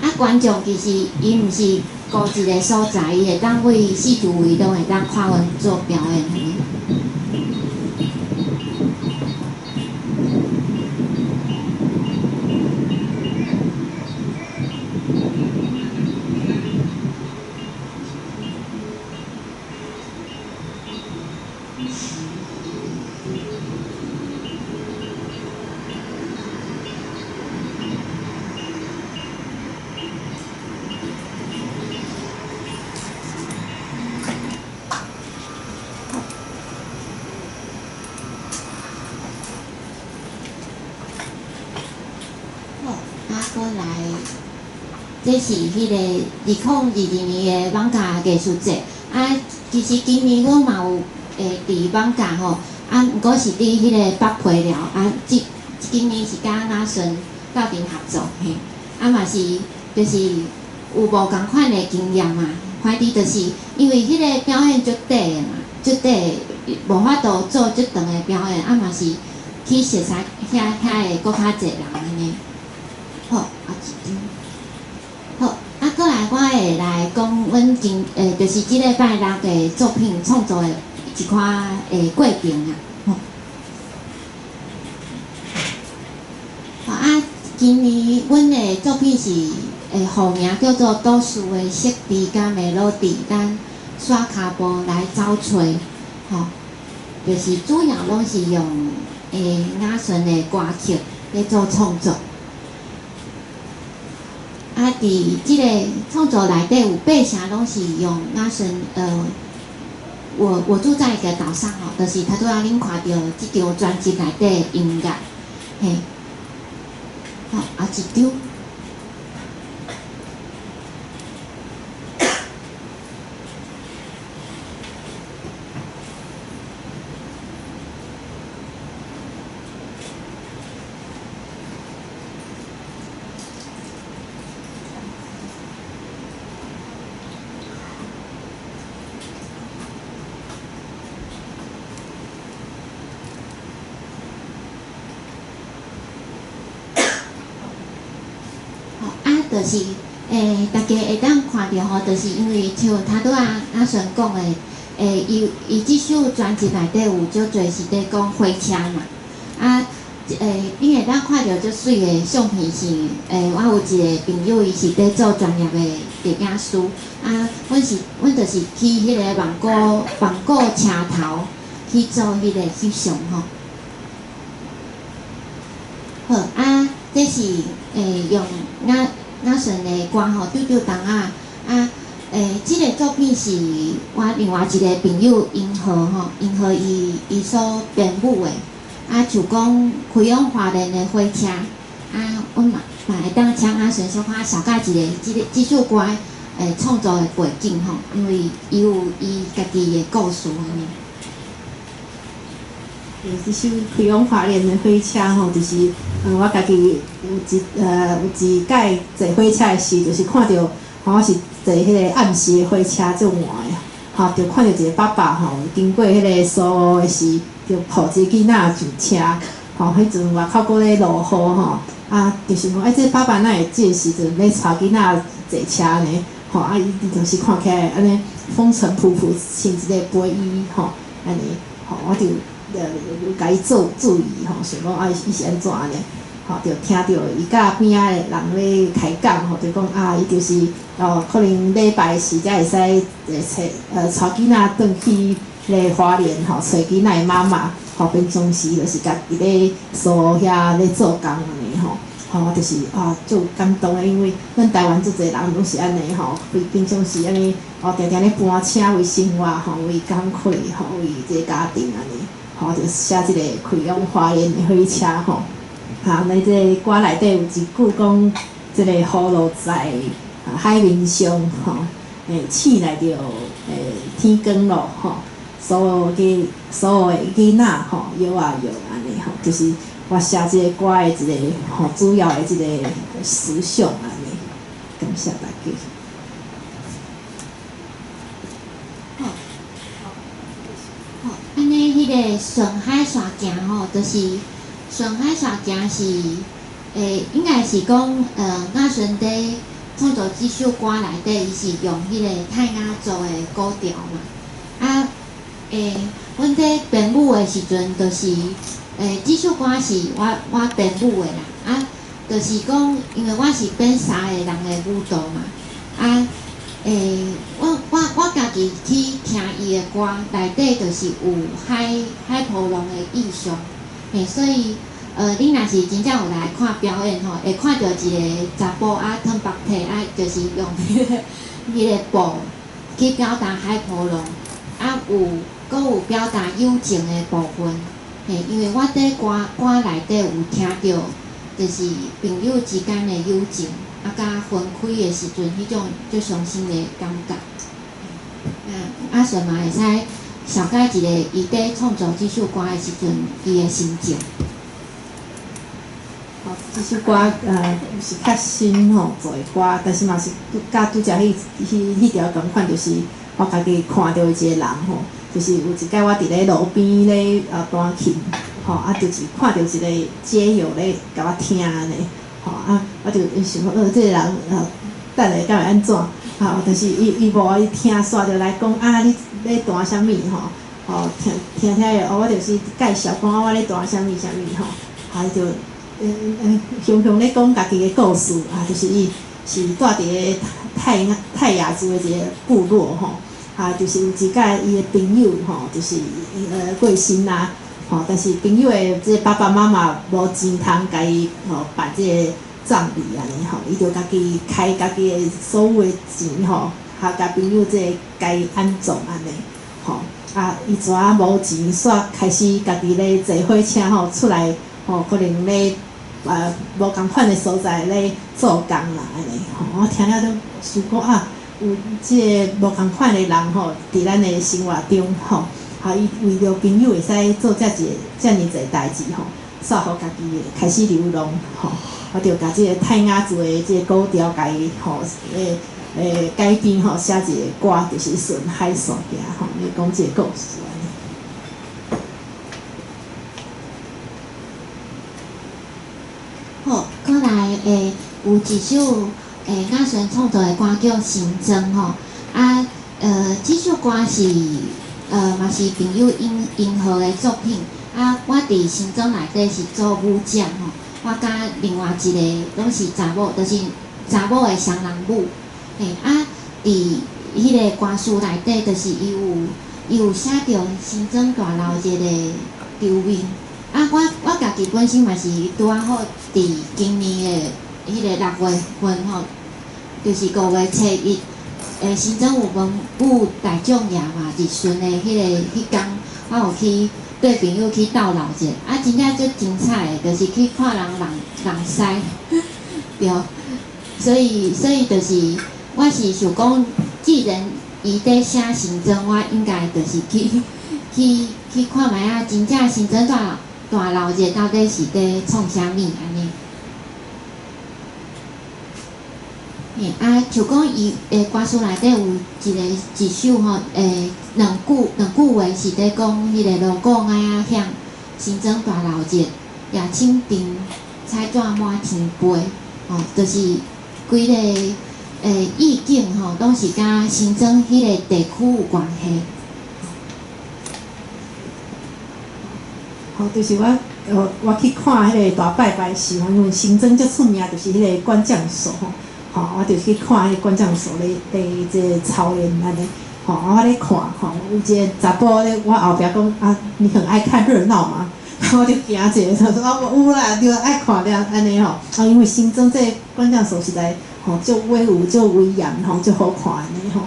啊，觀眾其實伊毋是孤一个所在，伊會當為四周圍攏會當看阮做表演。這是彼个2022年的艋舺藝術節啊，其實今年阮嘛有佇艋舺吼，啊，毋過是佇彼个北皮寮啊，這今年是佮阿順鬥陣合作嘿，啊嘛是就是有無仝款的經驗嘛，反正就是因為彼个表演足短的嘛，足短的無法度做足長的表演，啊嘛是去熟悉遐遐的閣較濟人按呢。好，啊一張。好，啊，閣來我會來講阮今就是這禮拜六的作品創作的一寡過程啊。好，啊，今年阮的作品是號名叫做《都市的色調佮梅洛蒂》，咱煞跤步來走揣，吼，就是主要攏是用雅順的歌曲咧做創作。啊，佇這个創作內底有八成攏是用雅順我住在一個島上吼，就是頭拄仔恁看著這張專輯內底的音樂，嘿，好，啊一張。就是，大家會當看著吼，就是因為像頭拄仔阿順講的，伊伊這首專輯內底有足濟是佇講火車嘛，啊，你會當看著足媠的相片是，我有一個朋友，伊是佇做專業的攝影師，啊，阮就是去彼个網古車頭去做彼个翕相吼。好，啊，這是用雅順的歌吼，丟丟東仔啊，這个作品是我另外一个朋友銀河吼，銀河伊伊所編舞的，啊，就講開往花蓮的火車，啊，阮嘛嘛會當請雅順小可紹介一下這个這首歌創作的背景吼，因為伊有伊家己的故事按呢。這首開往花蓮的火車吼，就是我家己有一擺坐火車的時，就是看著吼，我是坐彼个暗時的火車足晚的，吼，就看著一個爸爸吼，經過彼个蘇澳的時，就抱一个囡仔上車，吼，彼陣外口閣咧落雨吼，啊，就想講，這爸爸哪會這時陣欲帶囡仔坐車呢？吼，啊，伊就是看起來按呢風塵僕僕，穿一个背衣吼，按呢，吼，我就有共伊做注意吼，想講啊，伊是按怎按呢？吼，就聽著伊佮邊仔的人咧開講吼，就講啊，伊就是哦，可能禮拜四才會使揣帶囡仔轉去彼个花蓮吼，揣囡仔的媽媽吼，平常時就是家己咧蘇澳遐咧做工按呢吼，吼，就是啊，足感動的，因為咱台灣足濟人攏是按呢吼，平常時按呢哦，定定咧搬車為生活吼，為工課吼，為這个家庭按呢。吼，就寫這个開往花蓮的火車吼，啊，那這个歌內底有一句講，這个葫蘆在海面上吼，醒來就天光咯吼，所有的囡仔吼，搖啊搖按呢吼，就是我寫這个歌的一个吼主要的這个思想按呢，感謝大家。彼个顺海线行吼，就是顺海线行是，应该是讲，雅璇伫创作這首歌內底，伊是用彼個泰雅族的古調嘛。啊，阮佇編舞的時陣，就是，這首歌是我編舞的啦。啊，就是講，因為我是編三個人的舞蹈嘛。啊，我家己去聽伊的歌，內底就是有海波浪的意象，嘿，所以，你若是真正有來看表演吼，會看著一个查埔仔褪腹體，啊，就是用彼個布去表達海波浪，啊，有閣有表達友情的部分，嘿，因為我佇歌內底有聽著，就是朋友之間的友情。啊，佮分開的時陣，彼種足傷心的感覺。啊，阿順嘛會使小解一个，伊佇創作這首歌的時陣，伊的心情。吼，這首歌是較新吼做的歌，但是嘛是佮拄才彼條仝款，就是我家己看著一個人吼，就是有一擺我佇咧路邊咧彈琴，吼啊，就是看著一個街友咧共我聽按呢。吼啊！我就想講，這个人等下敢會按怎？吼，就是伊無愛聽，煞就來講啊，你咧彈啥物吼？吼，聽聽聽哦，我就是介紹講啊，我咧彈啥物啥物吼，啊，伊就雄雄咧講家己的故事啊，就是伊是住佇个泰雅族的一个部落吼，啊，就是有一擺伊的朋友吼，就是過身啊。吼，但是朋友的這個爸爸媽媽無錢通共伊吼辦這個葬禮按呢吼，伊就家己開家己的所有的錢吼，啊，共朋友這個共伊安葬按呢，吼，啊，伊怎啊無錢，煞開始家己咧坐火車吼出來吼，可能咧無仝款的所在咧做工啦按呢吼，我聽了都想講啊，有這个無仝款的人吼，佇咱的生活中吼。啊！伊為著朋友會使做遮濟遮爾濟代誌吼，煞予家己開始流浪吼。我就共這个泰雅族的這个古調，共伊吼改編吼，寫一个歌，就是順海線行吼，咧講這个故事按呢。好，閣來有一首雅璇創作的歌叫《新莊》吼，啊，這首歌是。嘛是朋友音和的作品。啊，我佇新莊內底是做舞者吼，我佮另外一个攏是查某，就是查某的雙人舞。嘿，啊，佇彼个歌詞內底，就是伊有寫著新莊大鬧熱的場面。啊，我家己本身嘛是拄仔好佇今年的彼个6月份吼，就是5月初1。新莊有文武大將爺嘛，日巡的彼工，我有去綴朋友去鬥鬧者，啊，真正足精彩的，就是去看人人師，對，所以就是，我是想講，既然伊佇寫新莊，我應該就是去看覓仔，真正新莊大鬧熱到底是佇創啥物按呢？嘿，啊，像講伊歌詞內底有一首吼，兩句話是佇講彼个鑼鼓愛仔響，新莊大鬧熱，夜深沉，彩紙滿天飛，吼，就是規个意境吼，攏是佮新莊彼个地區有關係。吼，就是我去看彼个大拜拜時，因為新莊足出名，就是彼个關將嫂吼。吼，我就去看彼个關將嫂咧這个操練按呢，吼，啊，我咧看，吼，有一个查埔咧，我後壁講啊，你很愛看熱鬧嘛，我就驚一下，他說啊，有啦，對，愛看了按呢吼，啊，因為新莊這个關將嫂實在吼，足威武、足威嚴吼，足好看按呢吼，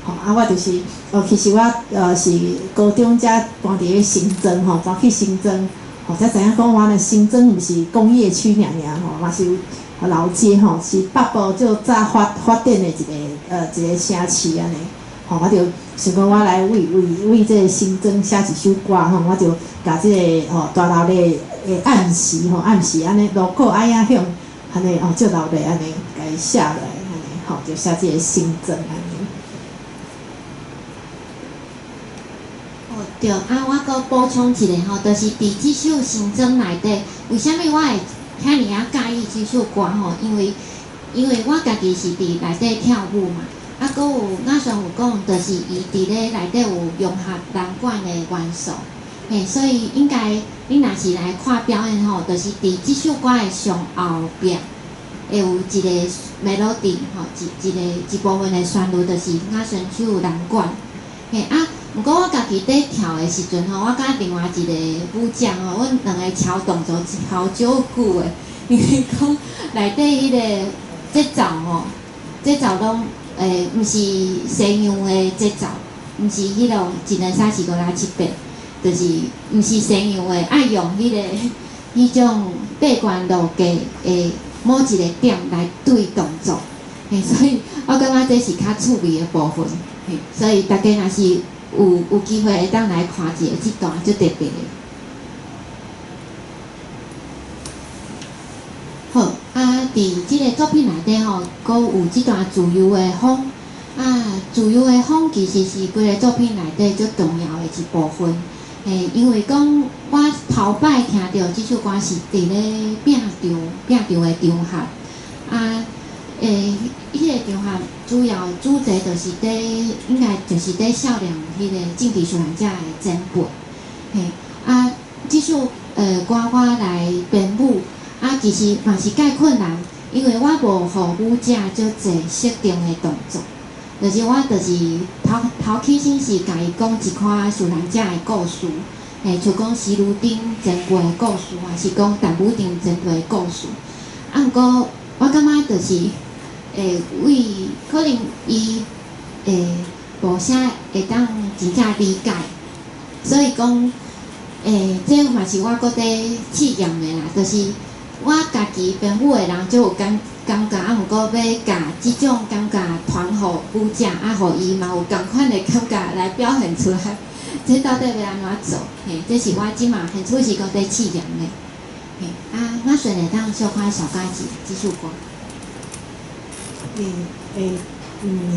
吼，啊，我就是，哦，其實我是高中才搬佇咧新莊吼，搬去新莊，吼，才知影講原來新莊毋是工業區爾爾吼，嘛是有。老街吼，是北部足早發展的一個城市按呢，吼，我就想講我來為這个新莊寫一首歌吼，我就共這个吼大鬧熱的暗時吼，暗時按呢鑼鼓愛仔響，按呢哦足鬧熱按呢，共伊寫落來按呢吼，就寫這个新莊按呢。哦，對，啊，我閣補充一下吼，就是佇這首新裝內底，為啥物我會遐爾仔佮意這首歌吼？因為我家己是佇內底跳舞嘛，啊，閣有雅璇有講，就是伊佇咧內底有融合南管的元素，嘿，所以應該你若是來看表演吼，就是佇這首歌的上後壁會有一個 melody 吼，一部分的旋律，就是雅璇手南管，嘿啊。毋過我家己佇跳的時陣吼，我佮另外一個舞者吼，阮兩个喬動作喬足久的，因為講內底彼個節奏吼，節奏攏毋是西洋的節奏，毋是彼種一兩三四五六七八，就是毋是西洋的，愛用彼種八關落格的某一個點來對動作，嘿，所以我感覺這是較趣味的部分，嘿，所以大家若是有機會會當來看一下這段足特別的。好，啊，佇這个作品內底吼，閣有這段自由的風。啊，自由的風其實是規个作品內底足重要的一部分。因為講我頭擺聽著這首歌是佇咧拼場的場合。啊，彼个場合主要主題就是佇，應該就是佇少年彼个政治受難者的前輩。嘿，啊，這首歌我來編舞，啊，其實嘛是介困難，因為我無予舞者足濟設定的動作，就是我就是頭頭起先是共伊講一寡受難者的故事，嘿，像講徐如丁前輩的故事，還是講陳武定前輩的故事。啊，毋過我感覺就是。為可能伊無啥會當真正理解，所以講，這嘛是我閣佇試驗的啦，就是我家己編舞的人就有感覺，啊，毋過欲共這種感覺傳予舞者，啊，予伊嘛有仝款的感覺來表現出來，這到底欲按怎做？嘿，這是我這馬現此時閣佇試驗的。嘿，啊，我順會當小可紹介一下這首歌。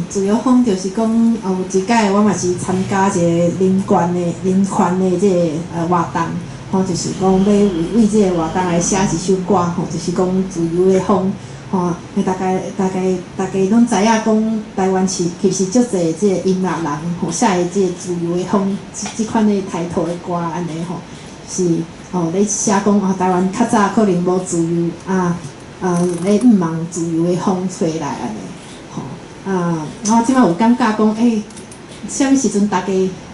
自由風就是講，有一擺我嘛是參加一個人權的這个活動，吼，就是講欲為這個活動來寫一首歌，吼，就是講自由的風，吼，大家攏知影講，台灣是其實足濟這个音樂人，吼，寫的這个自由的風，這款的抬頭的歌按呢吼，是吼咧寫講哦，台灣較早可能無自由啊。咧向望自由的風吹來按呢，吼啊！我這擺有感覺講，啥物時陣大家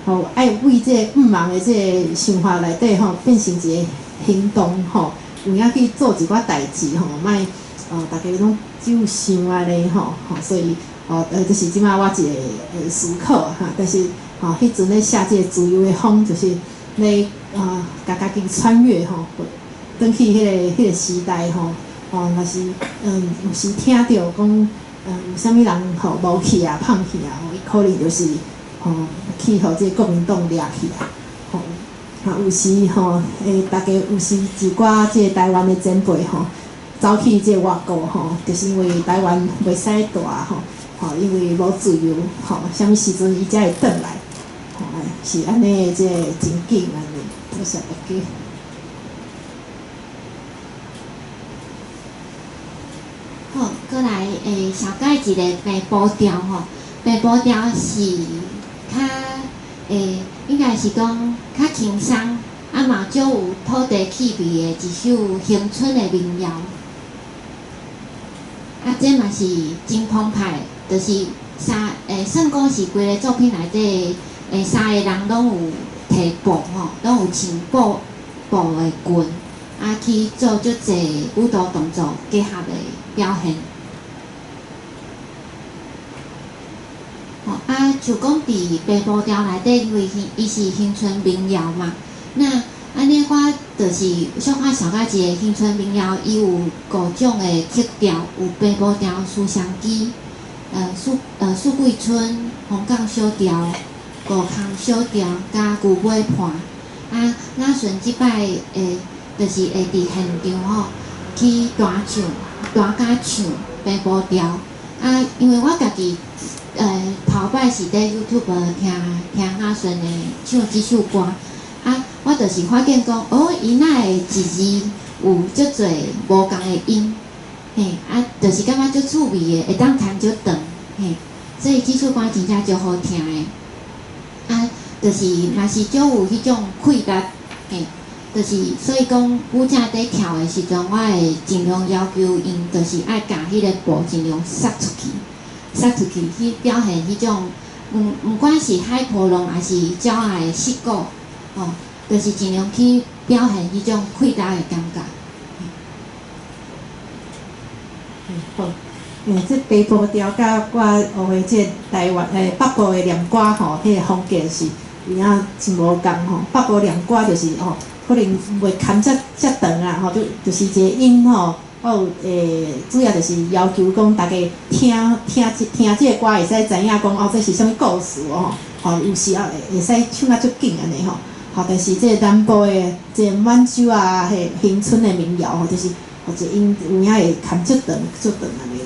吼愛為這个向望的這个想法內底吼，變成一個行動吼，有影去做一寡代誌吼，莫大家攏只有想按呢吼，吼，所以這是這擺我一个思考哈。但是吼，彼陣咧寫這个自由的風，就是咧啊，共家己穿越吼，轉去彼个時代吼。吼，若是有時聽著講，有啥物人吼無去啊、放棄啊，吼，伊可能就是吼去予這个國民黨掠去啊，吼，啊有時吼，大家有時一寡這个台灣的前輩吼，走去這個外國吼，就是因為台灣袂使蹛吼，吼，因為無自由吼，啥物時陣伊才會轉來，吼，是按呢這个情景按呢，多謝大家。好，閣來紹介一个平步調吼，平步調是較應該是講較輕鬆，啊嘛足有土地氣味的一首鄉村的民謠。啊，這嘛是真澎湃，就是算講是規个作品內底三个人攏有提布吼，攏有穿布的裙，啊去做足濟舞蹈動作結合的表現。吼啊，就講佇平步調內底，因為伊是鄉村民謠嘛，那按呢我就是小可紹介一个鄉村民謠，伊有五種的曲調，有平步調、思双枝、四季春、洪港小調、五空小調、佮牛尾伴。啊，雅璇這擺就是會佇現場吼去彈唱，彈佮唱平步調。啊，因為我家己頭擺是佇 YouTube 聽聽阿順的唱這首歌，啊，我就是發現講，哦，伊哪會一字有足濟無仝的音，嘿，啊，就是感覺足趣味的，會當彈足長，嘿，所以這首歌真正足好聽的，啊，就是嘛是足有彼種氣力，嘿，就是所以講舞者佇跳的時陣，我會盡量要求𪜶，就是愛共彼个步盡量殺出去。殺出去去表現彼種，毋管是海波浪抑是鳥仔的失鼓，吼，就是盡量去表現彼種氣力的感覺。好，這北部調佮我學的這个台灣北部的念歌吼，彼个風格是有影真無仝吼。北部念歌就是吼，可能袂牽遮遮長啊吼，就是一個音吼。我有主要就是要求講，大家聽聽這聽這个歌會使知影講哦，這是啥物故事哦，吼，有時啊會使唱啊足緊按呢吼，吼，但是這个南部的這个滿洲啊，彼恆春的民謠吼，就是或者𪜶有影會牽足長足長按呢，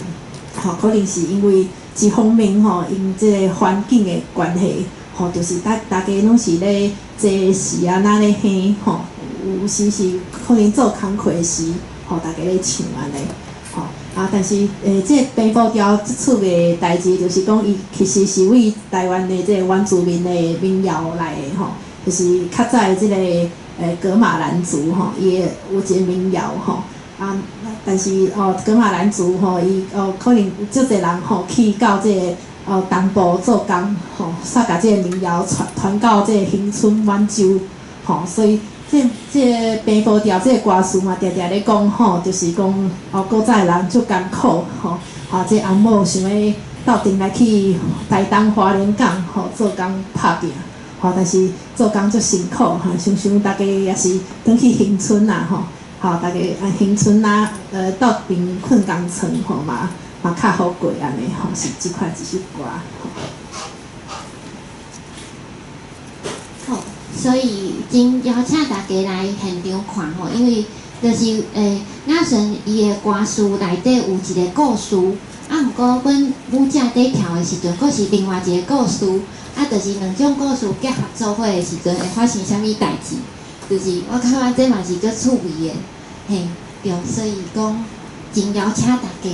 吼，可能是因為一方面吼，𪜶這个環境的關係，吼，就是大大家攏是咧坐時啊，若咧哼吼，有時是可能做工課時。吼，大家咧唱按呢，吼啊！但是這个平埔調這趣味的代誌，就是講伊其實是為台灣的這個原住民的民謠來的吼，就是較早的這个噶瑪蘭族吼，伊的有一個民謠吼啊，但是哦，噶瑪蘭族吼，伊哦可能有足濟人吼去到這個哦東部做工吼，煞共這個民謠傳傳到這個恆春滿洲吼，所以。這這个平埔調這个歌詞嘛，定定咧講吼，就是講哦，古早的人足艱苦吼，啊，這翁某想欲鬥陣來去台東花蓮港吼做工拍拚，吼，但是做工足辛苦吼，想想大家也是轉去恆春啦吼，吼，大家啊恆春啊，鬥陣睏工床吼嘛嘛較好過按呢吼，是這款一首歌。好。所以真邀請大家來現場看吼，因為就是雅順伊的歌詞內底有一個故事，啊，毋過阮舞者佇跳的時陣，閣是另外一個故事，啊，就是兩種故事結合做伙的時陣，會發生啥物代誌？就是我感覺這嘛是足趣味的，嘿，對，所以講真邀請大家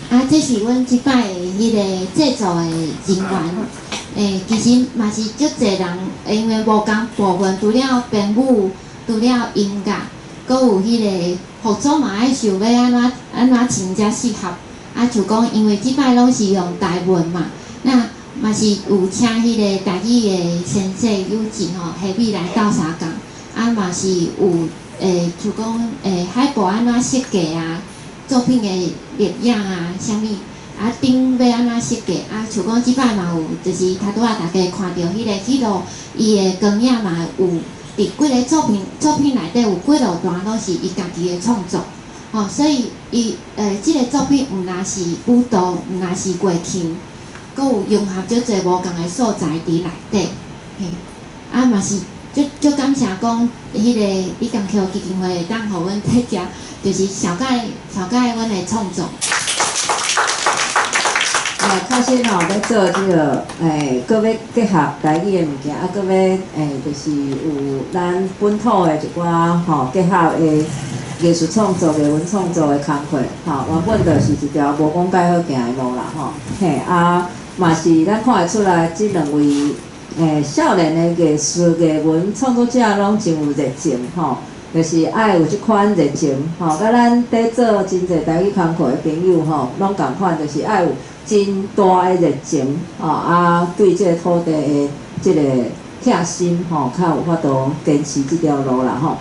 吼。啊，這是阮這擺的彼個製作的人員。其實嘛是足濟人，因為無仝部分，除了編舞，除了音樂，閣有彼個服裝嘛愛想欲按怎按怎穿才適合。啊，像講因為這擺攏是用台文嘛，那嘛是有請彼個台語的先生有志吼，彼米來鬥相共。啊，嘛是有像講海報按怎設計啊，作品的攝影啊，啥物。啊，燈欲按怎設計？啊，像講這擺嘛有，就是頭拄仔大家看著彼個彼路，伊的光影嘛有，佇幾个作品作品內底有幾落段攏是伊家己的創作，吼，所以伊這个作品毋但是舞蹈，毋但是樂琴，閣有融合足濟無仝的素材佇內底，嘿，啊嘛是足足感謝講，彼个李江橋基金會會當予阮佇遮，就是紹介紹介阮的創作。啊，確實吼，欲做這个，閣欲結合台語的物件，啊，閣欲就是有咱本土的一寡吼結合的藝術創作、藝文創作的工課，吼，原本就是一條無講蓋好行的路啦，吼，嘿，啊，嘛是咱看會出來，這兩位少年的藝術藝文創作者攏真有熱情，吼，就是愛有這款熱情，吼，佮咱佇做真濟台語工課的朋友，吼，攏仝款，就是愛有真大的熱情，吼，啊，對這個土地的這個疼心，吼，較有法度堅持這條路啦，吼。